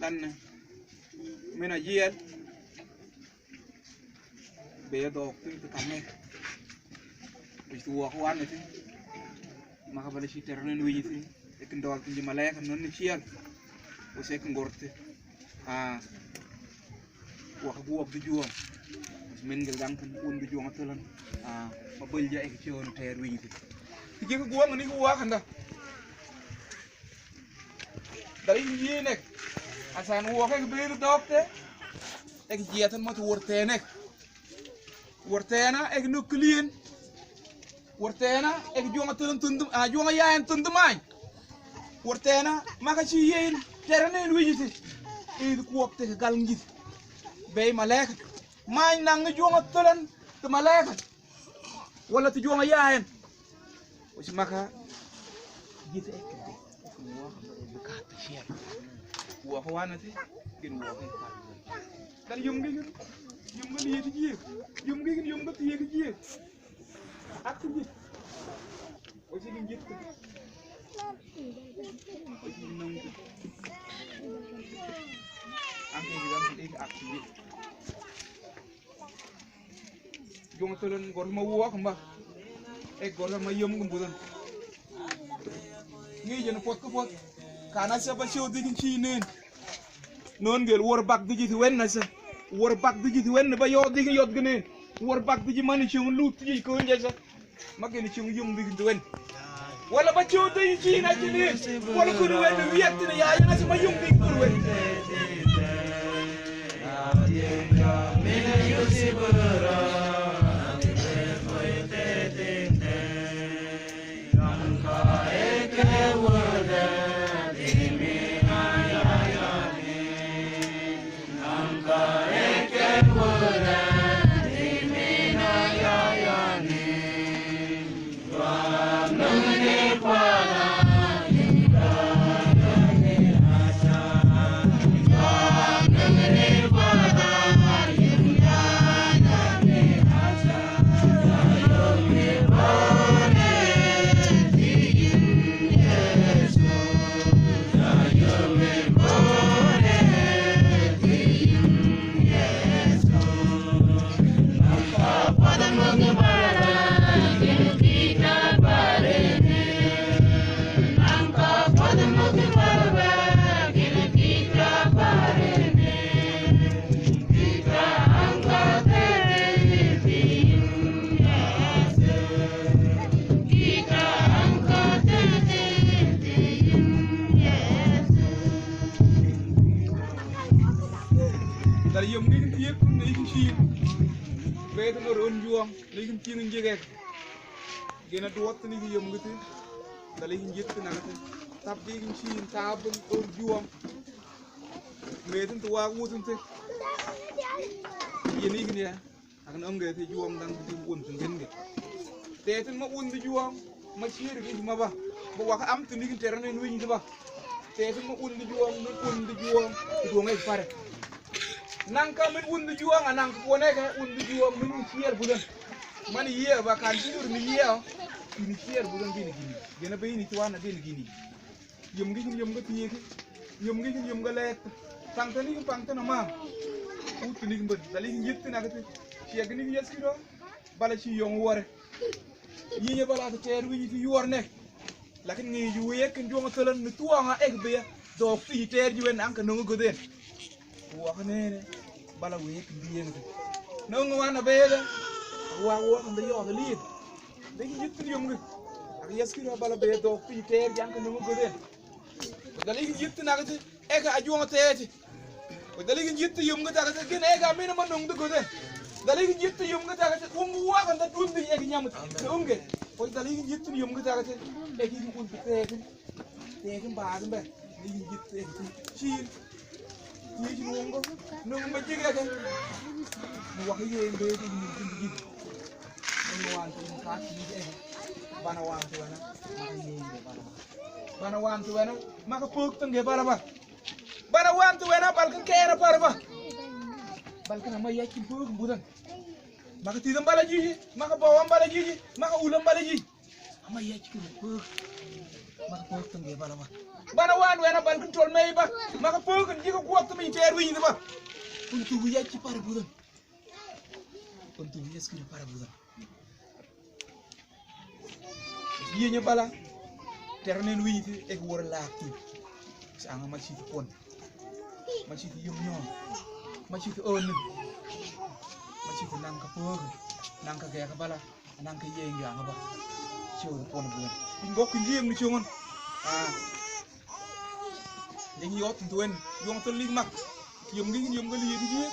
Lan mina jiel. Be dok tin tu kame. Bis tu wak wan tin. Maka bala si ternen wiñi tin. Ek ndol tin ji malaika non ni ciel. Ose ek ngorte. Ah. Wak guwak du juang. Bis men gel dang tin un du juang telan. Ah. Ma balja ek cion ter wiñi tin. Tije ko guwak ni ko wak anda. Dari jinek. Asan wak ek beri dokte. Ek jiatan mot wurtenek. Wurtena ek nuklien. Wurtena ek juanga tulun tundum, ah, juanga yaen tundumai. Wurtena maka ci yen terenen wijiti. Id kuwapte ke galngit. Bei malek. Mai nang juanga tulun tu malek. Wala tu juanga yaen. Usi maka jiti ekte. Usi waka ba edu kata share. Waka wana ti gin waka. Dan yum gigin, yum gigin yeti jie. Yum gigin, yum gigin yeti jie. Akti jie. Usi gin jiti. Usi gin nang. Angke gin akti jie. Juang tulun gor ma wuak mba. Ek gor ma yom gum budan. Ngi jen pot ko pot. Kana sa ba show digin ci nen. Non gel wor bak digi ti wen na sa. Wor bak di ji ti wen ba yod di yod gini. Wor bak di ji mani ci un lut ji ko nje sa. Ma gini ci un yum di ji ti wen. Wala ba ci un di ji na ci ni. Wala kuni wen wi yat ni ya ya na si ma yum di kuni wen. Dala yom gi kin tiye kun na ikin ci. Betu no ron juang, na ikin tiye ngi jege. Gena duwat ni ki yom gi ti. Dala ikin jit na ti. Tap di ikin ci tabun ron juang. Metun tu wa wutun ti. Yeni ikin ya. Akan ong ge ti juang dan ti wun tun gen ge. Te tun ma wun di juang, ma sir gi ma ba. Ba wa ka am tun di kin teran en win di ba. Te tun ma wun di juang, ma wun di juang. Ti wang e pare. Nang ka min wun di juang, anang ko ne ka wun di juang, min sir budan. Mani ye ba kan sir ni ye. Ini sir budan gini gini. Gena ba ini tuan na gini gini. Yom gi kin yom ga tiye ki. Yom gi kin yom ga lek. Pangta ni kin pangta na ma. Utu ni kin ban. Dala ikin jit na ka ti. Ci ya gini gi yes ki do. Bala ci yong wore. Yi ye bala ta ter wi ti yuwar ne. Lakin ngi ju ye kin juang talan ni tuwa nga ek be ya. Dok ti ter ji wen ang ka nungu goden. Wa ka nene, bala we kin biyeng ti. Nungu wana bebe, wa wa kan da yo da lid. Da ki yitti yum gi. Ak yes ki bala be do pi ter jang ka nungu goden. Dala ki yitti na ka ti, eka ajuang te ti. Dala ki yitti yum gi ta ka ti, gin eka mina ma nungu goden. Dala ki yitti yum gi ta ka ti, ungu wa kan da dun di eki nyamut. Unge. Dala ki yitti yum gi ta ka ti, eki un pi te ti. Tekin ba din ba. Ni jit tekin. Ci. Ni ci nungo. Nungo ma jige ke. Ni waka yembe di ni jit jit. Nungo wan tu ka ci de. Bana wan tu wana. Maka yembe bana. Bana wan tu wana. Maka puk tenge bala ba. Bana wan tu wana balkan kera para ba. Balkan ama yakin puk budan. Maka tidan bala jiji. Maka bawan bala jiji. Maka ulam bala jiji. Ama ya ci kini puk. Maka puk tenge bala ba. Bana wan wena ban kun tol mei ba. Maka puk kun jika kuat tumi teru ini ba. Kun tu ya ci para budan. Kun tu ya ci para budan. Iya nya bala. Ternen wini ti ek wor lakti. Sanga ma ci ti pon. Ma ci ti yum nyom. Ma ci ti on. Ma ci ti nangka puk. Nangka gaya ka bala. Nang ka yeng yang ba. Siyo pon bulan. Ngok ki yeng ni ciongon. Ah. Yeng yot tuwen. Yong to lig mak. Yom gi yom gali yeng gi.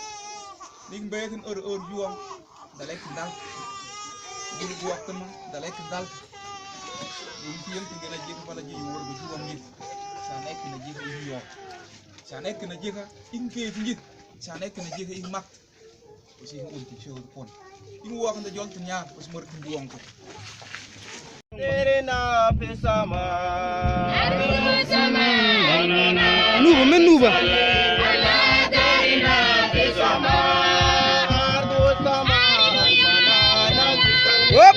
Ning betin or or yuang. Dalek dal. Gulu buak tama. Dalek dal. Yeng yeng tinggal aja kepala ji wor gi yuang gi. Sanek na ji yuang. Sanek na ji ka. Ingke tinggi. Sanek na ji ka ing mak. Usi un ti show pon. Ing wa kan da jol tanya, us mur kin duang ko. Tere na pe sama. Nuba, men nuba. Hop.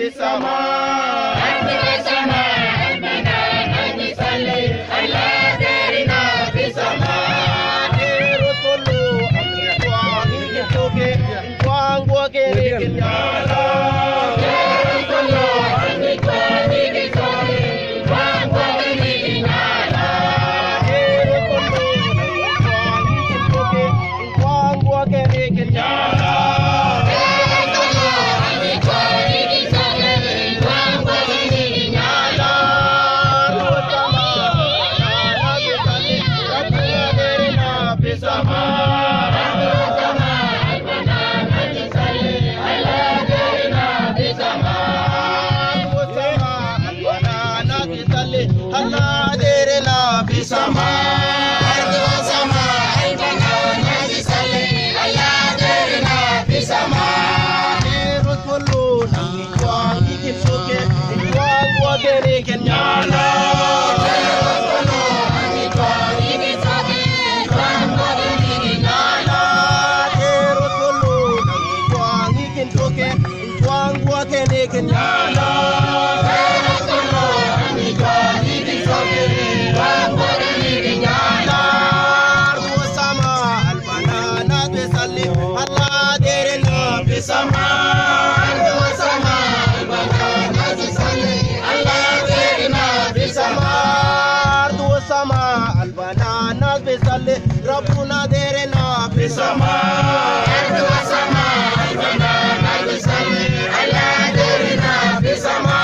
ربنا ديرنا في السماء. أرض وسماء، البنانا بيصلي، الله ديرنا في السماء. أرض وسماء، البنانا بيصلي، ربنا ديرنا في السماء. أرض وسماء، البنانا بيصلي، الله ديرنا في السماء.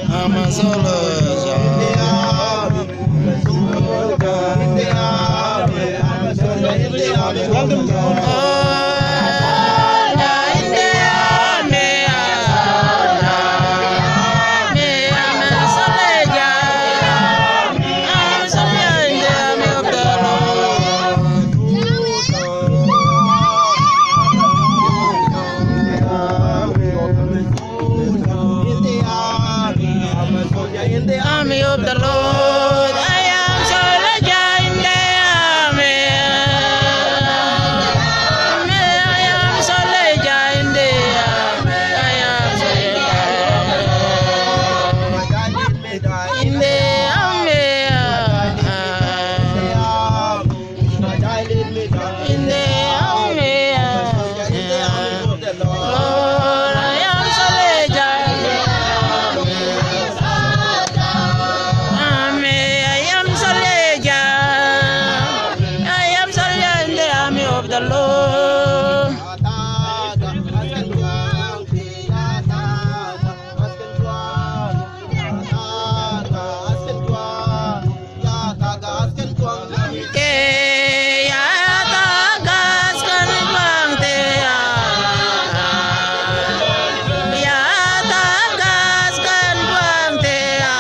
I'm a soldier. In the army of the Lord, I am soldier in the army. I am soldier in the army. I am soldier in the army. In the army, Lord, I am soldier. Army, I am soldier. I am soldier in the army of the Lord. Te ya tagaskan juang te ya. Ya tagaskan juang te ya.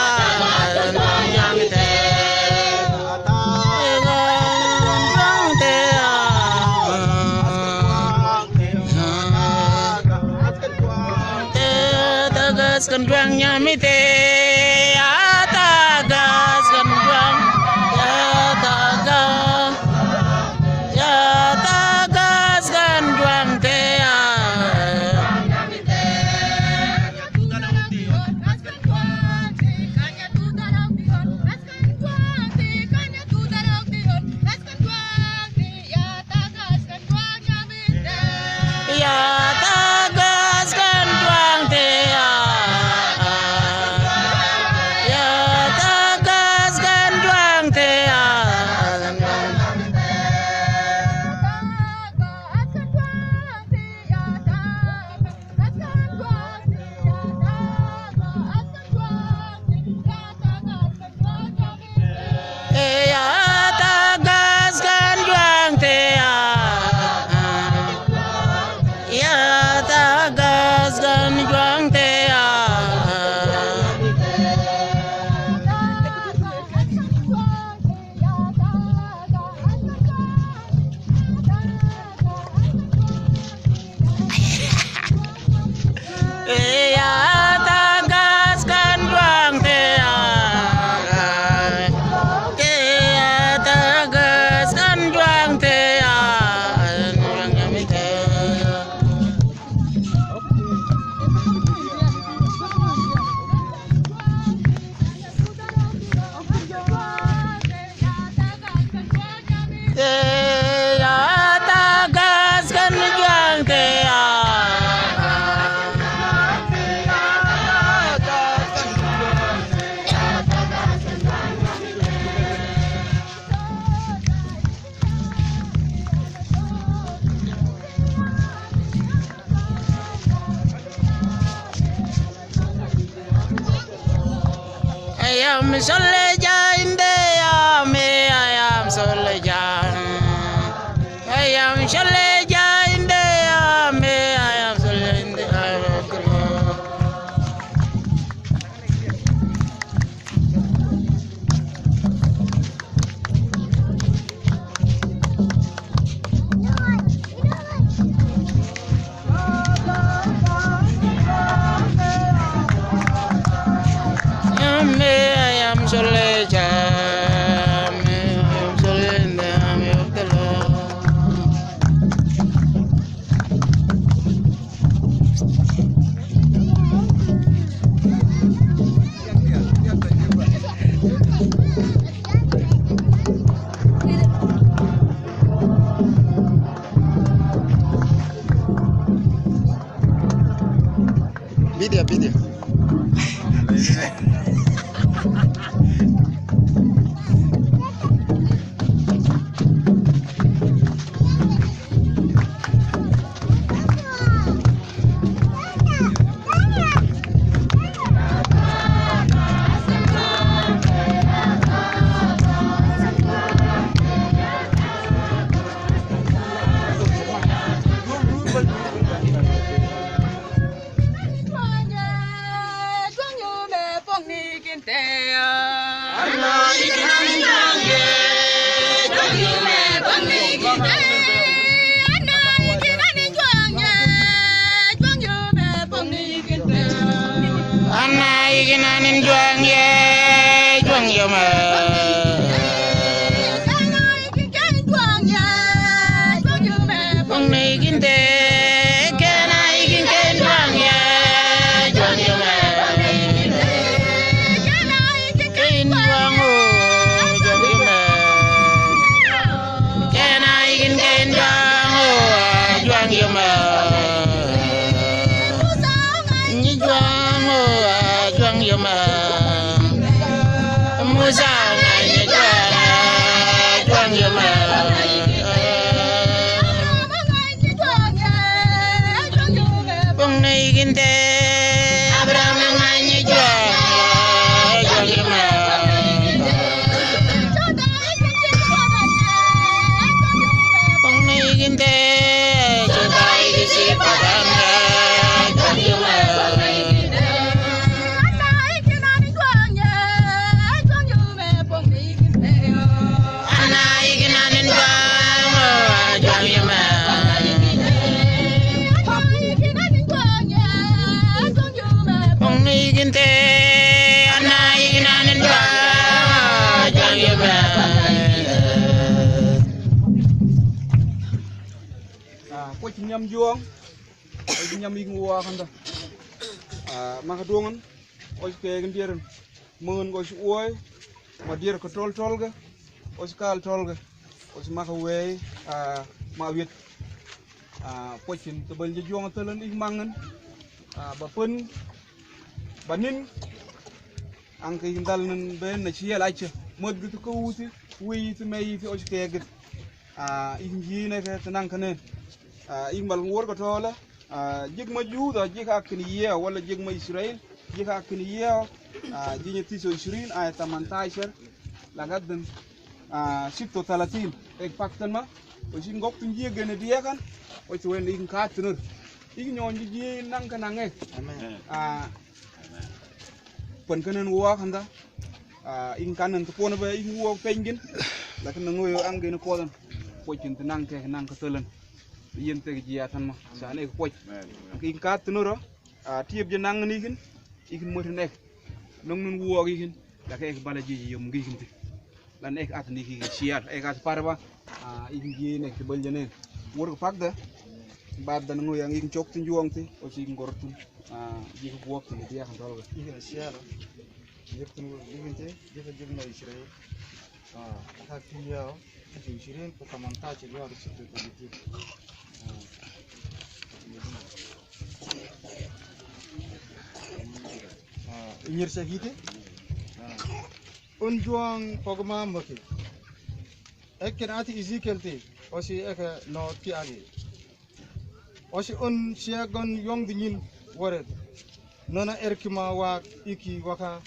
Juang te ya. Te tagaskan juang ñami te, ya tagaskan juang, ya taga, ya tagaskan juang te, ya. Ya tagaskan juang te ya. Ya tagaskan juang te ya. Ya tagaskan juang te ya. Ya tagaskan juang te ya. Ya tagaskan juang te ya. Ya tagaskan juang te ya. Te ya tagaskan juang te ya. I am soldier in the army, I am soldier. I am soldier in the army. Video, video. Ana ikin anin juang ye, juang yoma. Pong ni ikin te, kena ikin ken juang ye, juang yoma. Ken juang o, juang yoma. Kena ikin ken juang o, juang yoma. Ni juang o, juang yoma. Musa ngai ni juang, juang yoma. Pong ni ikin te, Abraham ngai ni juang, juang yoma. Pong ni ikin te, Juda ikin si Padan, juang yoma. Ana ikin anin juang, juang yoma. Pong ni ikin te, ana ikin anin juang, juang yoma. Ah, pwec ñam juang, pwec ñam ikin woo kanda. Ah, maka dungan, osi ke ikin dieren. Mën ko si uoi, ma dier ko tol tolga, osi kal tolga, osi maka wei, ah, ma wit. Ah, pwecin tebal je juang telan ik mangan. Ah, ba pen, ba nin, angka ik dal nan ben na ciel aca. Mët gitu ko wuti, wei itu me itu osi ke gitu. Ah, ik jine ke tenang kene. Ah, ik mal wor ko tola. Ah, jik ma Yuda, jik akin yeo, wala jik ma Israel, jik akin yeo. Ah, jiña tiso ishirin, aya tamantashar, lagadan, ah, sitta wa talatin. Ek paktan ma, osi ngok tun jik gene diakan, osi wen ikin katunur. Ikin ñoñ jik nangka nang ek. Amen. Ah, pen kanen woo kanda. Ah, ikin kanen tepona ba ikin woo pengin. Lakin na ngoyo anggen kodan. Pwecin tenang ke, nangka telan. Iyan te jiatan ma, sa ne ko pwec. Amen. Ikin katunur. Ah, tiep je nang ni ikin, ikin motin ek. Nong nun woo ikin, laka ek bala jiji yom gi ikin ti. Lan ek at ni ikin siar, ek at parba, ah, ikin ji nek ti bal jene. Wor ko pakda, bad dan ngo yang ikin cok tun juang ti, osi ikin gorotun. Ah, ji ko buak tun dia kan tolga. Ikin siar, jek tun ikin ti, jek jek na Israel. Ah, hak ti yao, ikin sirin, ko kaman ta ci luar situ ko jiti. Ah. Ah, inyir sa hiti. Ah. Un juang pogma maki. Ekken ati Ezekiel ti, osi eke no ti agi. Osi un siagon yong dingin waret. Nona erkima wak iki waka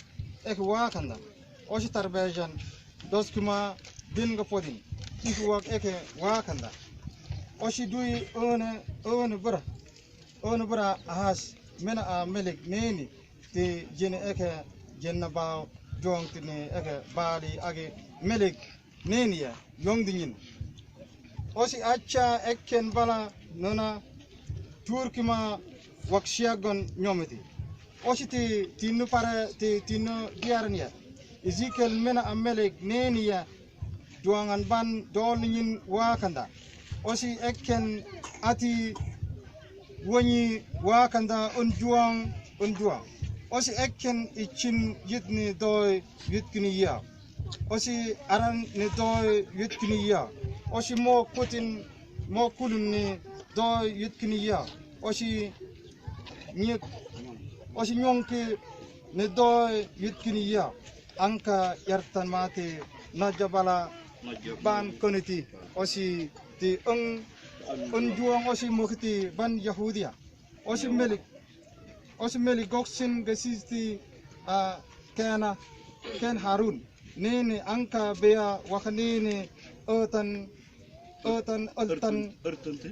eke wakanda. Osi tarbejan dos kuma bin ga podin. Iki wak eke wakanda. Osi dui one, one bra. One bra Ahas, mena a Melek neni, ti jene eke jenna bao juang tini eke bali agi Melek neni ya, yong dingin. Osi aca ekken bala nona turkima wak siagon nyomiti. Osi ti tinu pare ti tinu diarnia. Ezekiel mena a Melek neni ya juangan ban dol nyin wakanda. Osi ekken ati wanyi wakanda un juang, un juang. Osi ekken icin yitni doi yitkini ya. Osi aran ni doi yitkini ya. Osi mo kutin, mo kulun ni doi yitkini ya. Osi nyik Osi ñongki ni doy yutkin ya. Anka yartan mati naja bala ban koniti. Osi ti ung, ung juang osi mokiti ban Yahudia. Osi melik, osi melik goksin gasisti, ah, kena, ken Harun. Nini anka bea waka nini otan, otan, otan,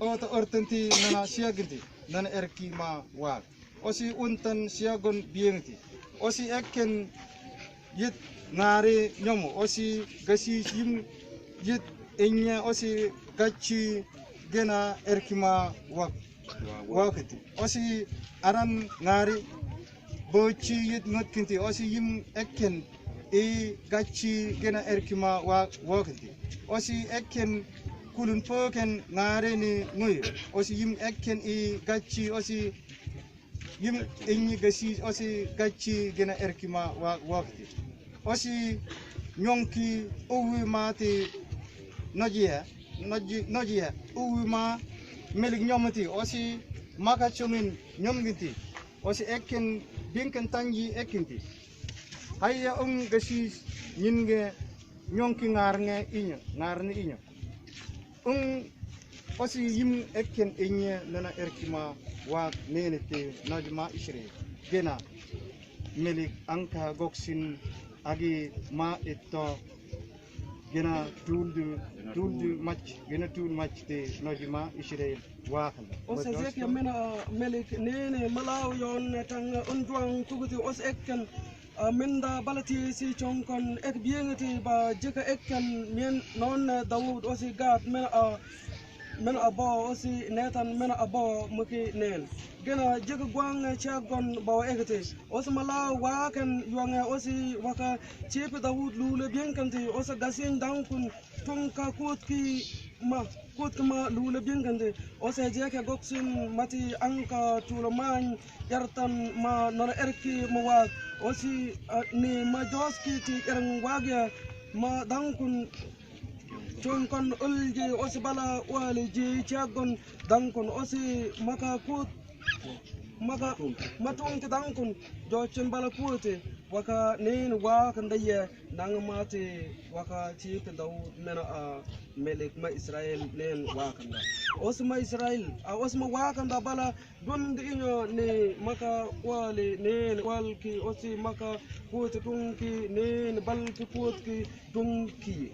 otan, otan ti nana siaginti, nana erki ma wak. Osi untan siagon biengti. Osi eken yit ngari ñomo. Osi gasi yim yit enye. Osi gachi gena erki ma wak. Wakiti. Osi aran ngari bochi yit ngotkinti. Osi yim eken i gachi gena erki ma wa-, wakiti. Osi eken kulun poken ngari ni ngui. Osi yim eken i gachi osi yim enyi gasi osi gachi gena erki ma wa-, wakiti. Osi ñongki uwi mati nojiya, noji-, nojiya uwi ma melik ñomoti. Osi maka chungin ñomginti. Osi eken binken tanji ekinti. Haya ung gasi ñinge ñongki ngarnge iño, ngarnge iño. Ung osi yim eken enye nana erki ma wak nene te naj ma Israel. Gena melik anka goksin agi ma eto gena tuldu, tuldu mach, gena tuldu mach te naj ma Israel wakan. Osi Hezekia mena, ah, melik nene malaw yon tang un juang tuguti osi eken Ah, menda bala ti si chongkon ek biengeti ba jeka eken mien non, eh, Daud osi Gad mena a, mena a bo osi Netan mena a bo muki nen. Gena jeka guang, eh, chagon ba eketi. Osi mala waken yuang, eh, osi waka chipi Daud lule biengkenti osi gasin dangkun tungka kutki ma, kutki ma lule biengkenti. Osi Hezekia goksin mati anka tula mañ yartan ma nana erki ma wak. Osi, ah, ni ma joski ti ereng wak ya ma dangkun chongkon ulji osi bala wali ji chagon dangkun osi maka kut maka matung ti dangkun jochin bala kuti waka nin wakanda ye nang mati waka chipi Daud mena a melik ma Israel nen wakanda. Osi ma Israel, a osi ma wakanda bala dundi iño ni maka wali nen walki osi maka kuti tungki nen balki kutki tungki.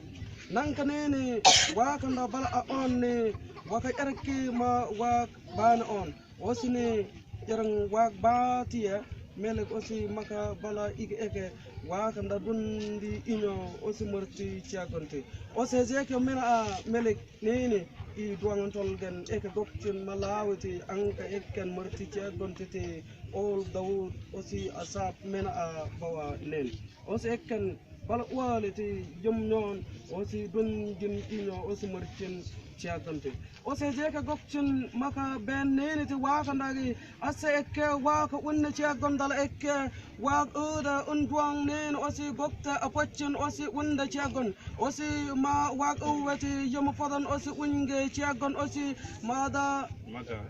Nangka nene wakanda bala a on ni waka erki ma wak bana on. Osi ni ereng wak bati ya melik osi maka bala ike eke wakanda dundi iño osi murti chagonti. Osi Hezekia mena a melik nene i duangan tolgen eke gokchin malawiti anka eken murti chagonti ti ol Daud osi Asap mena a bawa nen. Osi eken bala wali ti yom nyon osi dun gin inyo osi murchin chiagonti. Osi Hezekia gokchin maka ben nene ti wakanda gi asa eke waka unne chiagon dala eke wak uda un duang nene osi gokta apochin osi unda chiagon osi ma wak uwe ti yom fodon osi unge chiagon osi mada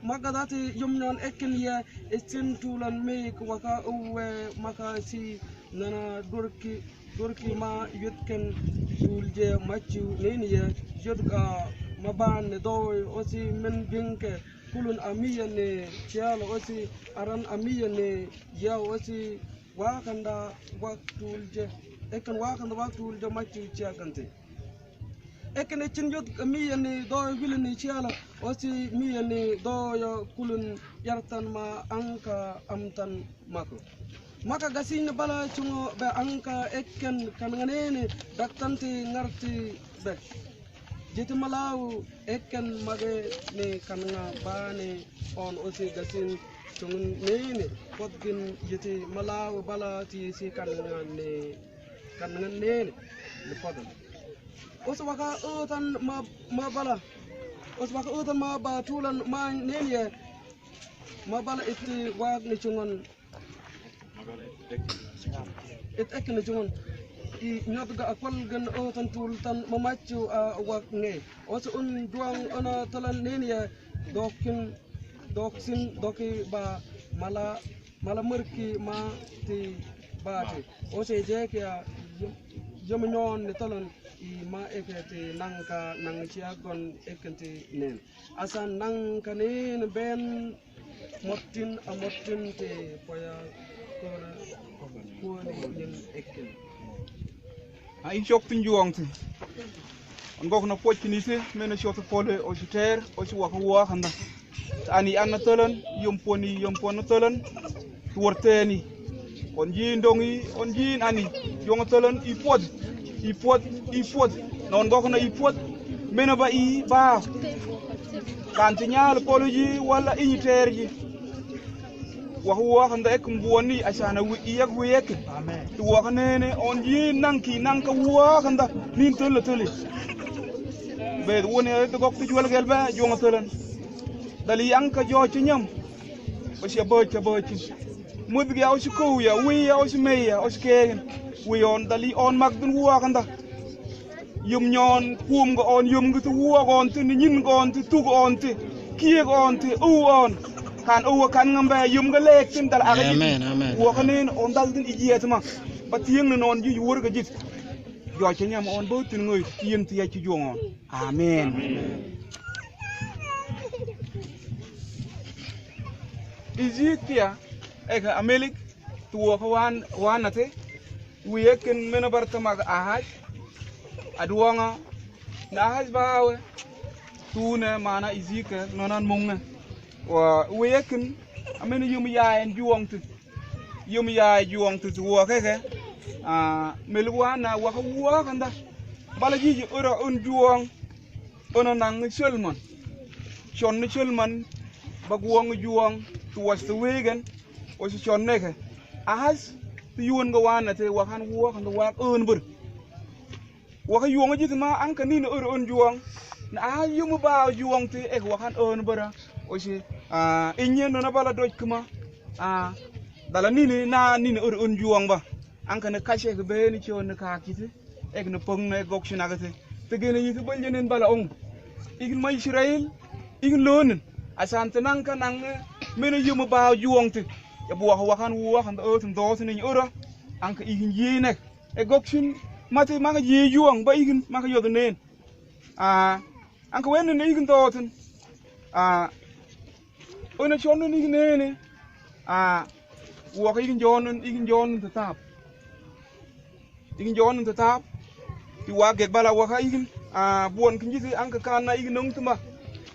magadati yom nyon eken ye isin tulan meik waka uwe maka si nana durki, durki ma yutken tulje machu nene ye yut, ah, ma ban ne doi osi men binke kulun amiya ne chiala osi aran amiya ne ya osi wakanda wak tulje eken wakanda wak tulje machu chiagante. Eken echin yut miya ni doyo wili ni chiala osi miya ni doyo kulun yartan ma anka amtan mako. Maka gasin bala chungo be anka eken kananga nene daktanti ngarti be. Jiti malau eken mage ni kananga bane on osi gasin chungo nene potgin jiti malau bala ti si kananga ne kananga nene ni potgin. Osi waka utan ma, ma bala. Osi waka utan ma ba tulan ma nene ye. Ma bala iti wak ni chungon. It ek ni chungon. I nyot ga akwal gen utan tultan ma machu a wak nge. Osi un duang ona talan nene ye. Dokin, doksin, doki ba mala. mala murki ma ti bati. O se je ke a yom, yom nyon ni tolon i ma eke ti nangka nang chia gon eken ti nen. Asan nangka nen ben motin a motin ti poya kona kuan yen eken. A in chok tin juang ti. An gok na poch ni se, men a chok pole, o si ter, o si waka waka nda. Ani an na talan, yom poni, yom pon na talan. Tuwar teni. On jin dongi, on jin ani. Juang talan, i pot, i pot, i pot. Na on gok na i pot. Men a ba i ba. Kan ti nyal polo ji, wala i ter ji. Waka waka nda ek mbuoni asana wi, iyak wi ek. Amen. Tu waka nene on ji nangki nangka waka nda nin tele tele. Be woni tu gok tu jual gel ba juang telan. Dali anka jo chinyam. O si aboch aboch. Mudgi au si ko ya, wi au si meya, au si kegen. Wi on dali on magdun waka nda. Yum nyon, kum ga on, yum ga tu wua ga on, tu ni nyin ga on, tu tu ga on, tu kiye ga on, tu u on. Kan u kan ngam ba yum ga lek tin dal aga jit. Amen, amen. Wua kan nen on dal tin iji etma. Ba tieng ni non ji wur ga jit. Jo chenya ma on bo tin ngoi, tieng ti ya chi juang on. Amen. Iji tia, eka Amelik, tu wua ka wan, wan na te. Wiyekin mena barta mag Ahaz. Aduanga na Ahaz bawe. Tune mana izike nonan munge. Wa wiyekin amena yum ya en juang tu. Yum ya juang tu tu wua keke. Ah, melu wana waka wua kanda. Bala jiji ura un juang. Ono nang chelman. Chon ni chelman. Baguang juang. Tu was tu wegen. O si chon neke. Ahaz, ti yuon ga wan na te wakan wua kan wak un bur. Waka yuon ga jit ma anka ni na ur un juang. Na Ahaz yum ba juang te ek wakan un bur. O si, ah, inye no na bala doj kuma. Ah, dala ni ni na ni na ur un juang ba. Anka na kashe ga be ni chon na ka kiti. Ek na pong na gok sina ga te. Te gene yiti bal jenen bala ong. Igin ma Israel. Igin lonin. Asan te nangka nang, mena yum ba juang te. Ya bu waka wakan wua kan da otun dotun ni ura. Anka igin ye nek. E gok sin mate maka ye juang ba igin maka yodo nen. Ah, anka wen ne igin dotun. Ah, ona chon ne igin nene. Ah, waka igin jonun, igin jonun te tap. Igin jonun ta tap. Ti wa gek bala waka igin. Ah, buon kin jiti anka kana igin nung tuma.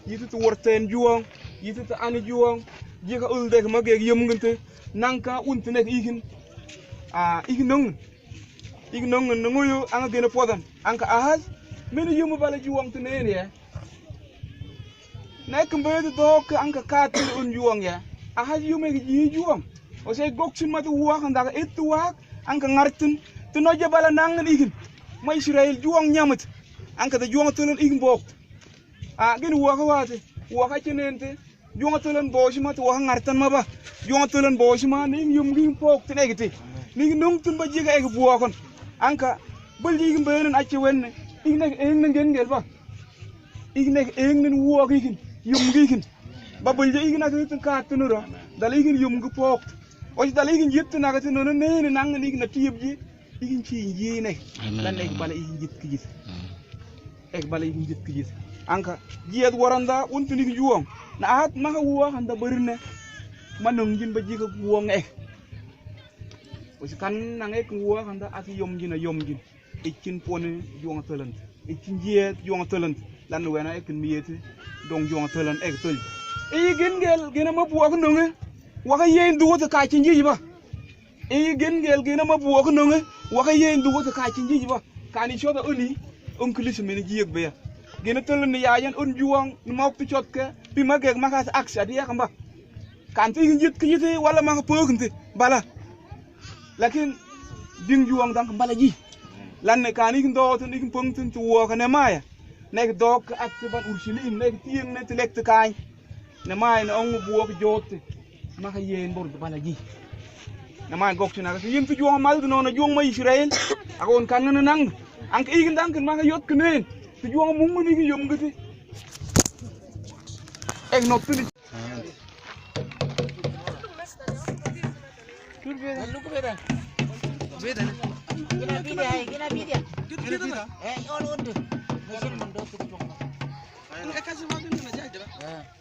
Yiti tu worten juang. Yiti tu ani juang. Jika ul dek ma gek yum ginte. Nangka un tinek igin. Ah, igin nung. Igin nung nung yu anka gena podan. Anka Ahaz. Mena yum bala juang tu nene ya. Na ek mbe tu dok anka katin un juang ya. Ahaz yum ek ji juang. O se gok sin matu wak andak itu wak anka ngartin. Tu no je bala nangin igin. Ma Israel juang nyamit. Anka ta juang tulun igin bok. A gin waka wate. Waka chinente. Juang tulun boshi ma tu waka ngartin ma ba. Juang tulun boshi ma ni yum gin bok tin egiti. Ni nung tun ba jiga eg buakon. Anka bul jigin benen achi wenne. Igin ek eng ngen gel ba. Igin ek eng nen wua gikin, yum gikin. Ba bulja igin ak itin ka tunuro. Dala igin yum gi pok. Oji dala igin yit na ka tuno ne ne nang igin na tiyib ji. Igin chi ji ne. Amen, amen. Lan ek bala igin yit ki jit. Mm. Ek bala igin yit ki jit. Anka jiyat waranda untun igin juwang. Na at maka wua handa barne. Manung jin ba jika wua ek. Oji kan nang ek wua handa ak yum jin a yum jin. Ikin pone juang talent. Ikin jiet juang talent. Lan wena ikin miet dong juang talent ek tol. Igin gel gena ma buak nonge. Waka yen dugo ta kachin jiji ba. Igin gel gena ma buak nonge. Waka yen dugo ta kachin jiji ba. Kani chota uni. Ungkili sumini jiek beya. Gena talent ni yayan un juang. Ni mauk tu chot ke. Pi magek makas aks adi ya kamba. Kanti igin jit ki jiti wala maka pöknti bala. Lakin ding juang dang bala ji. Lan ne kan igin dotun igin pöngtun tu wua ka Nemaya. Nek dok ak ti ban Urshalim nek tieng ne ti lek ti kany. Nemaya ne ong buak jote. Maka yen bor bala ji. Nemaya gok tina ka yin tu juang mal du nona juang ma Israel. Ak on kan nana nang. Ang igin dang kin maka yot kenen. Tu juang mungun igin yom giti. Ek nok tu ni. Luku beda. Beda. Gina bida, hai, gina bida. Gina bida. Eh, on udu. Mesin mendo kita. Eh.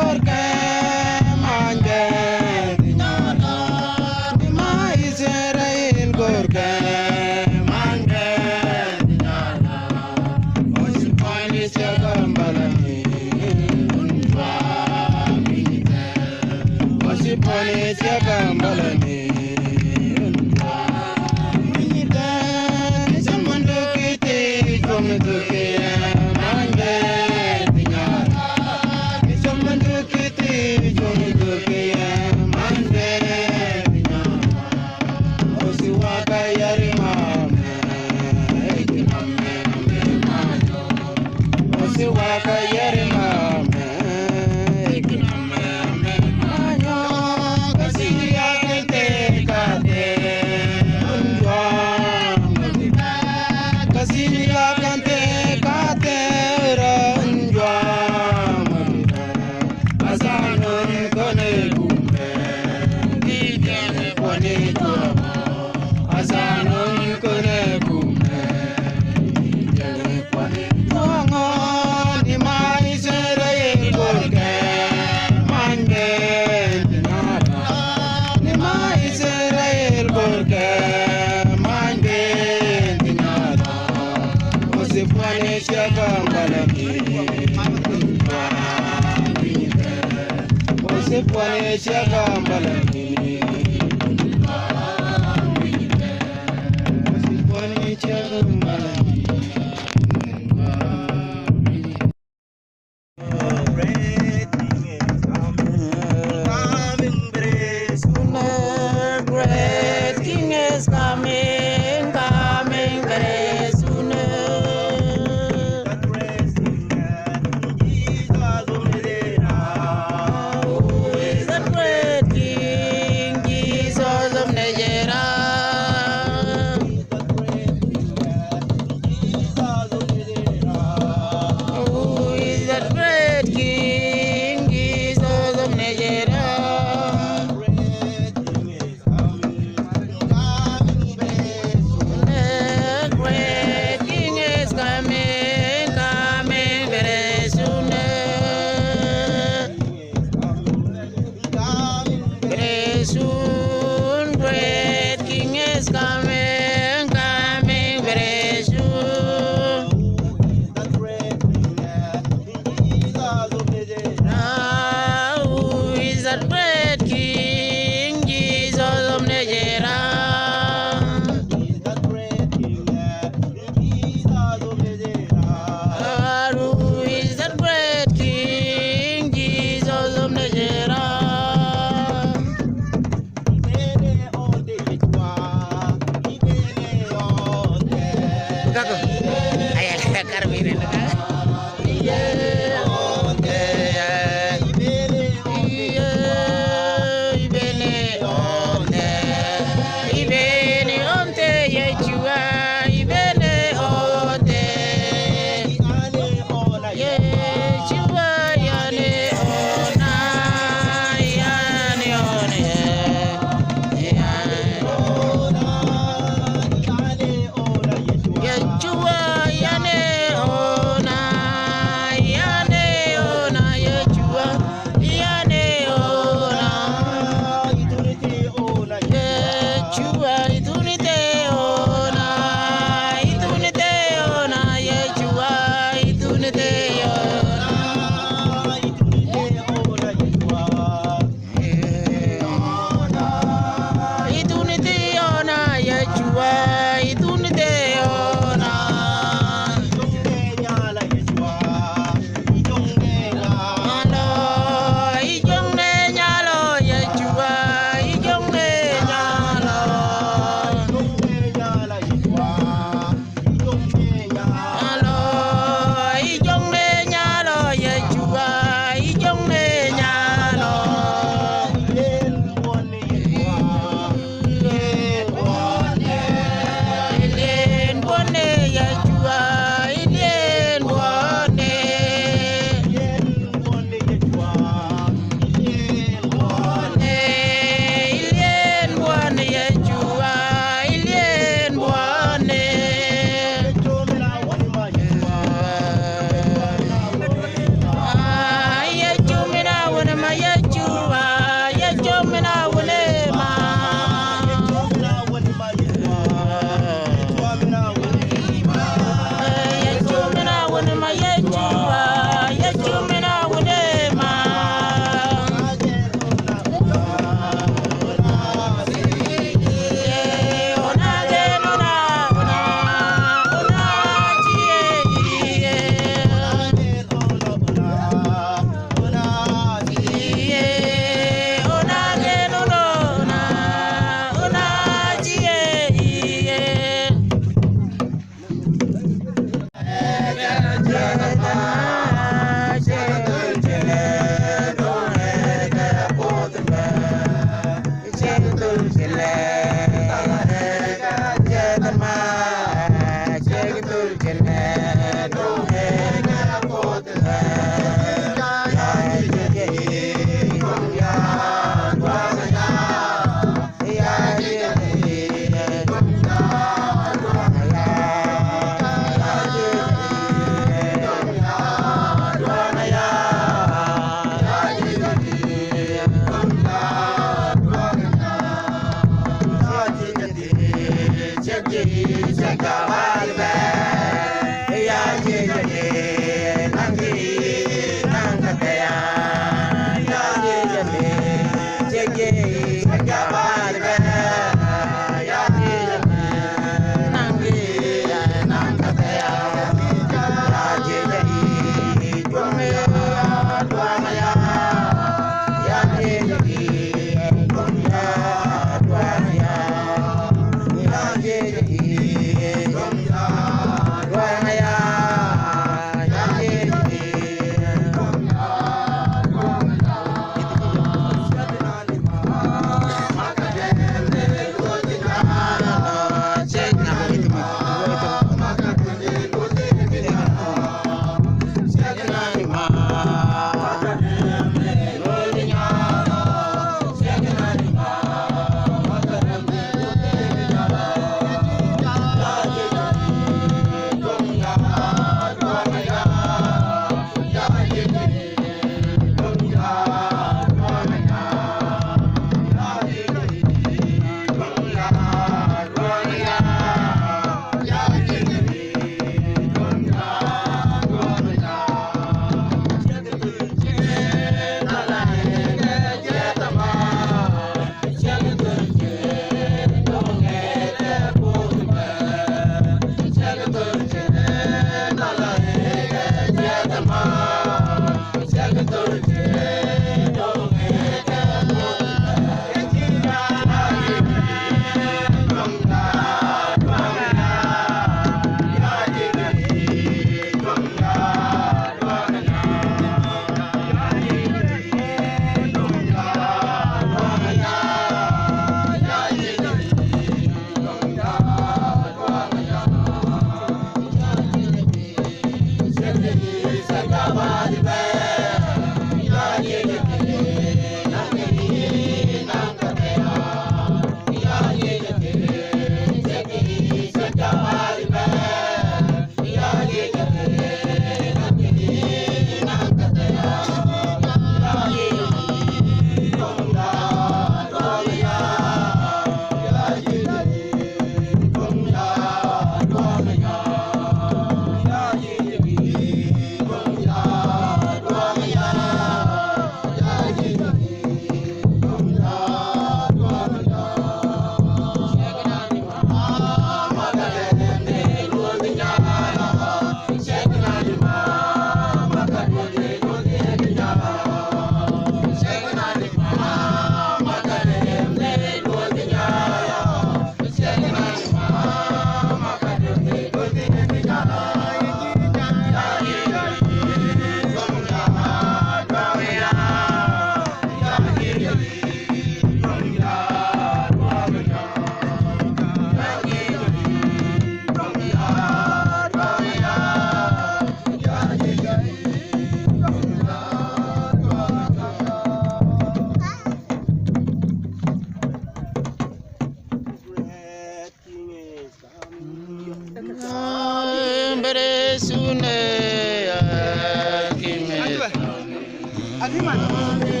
Siman.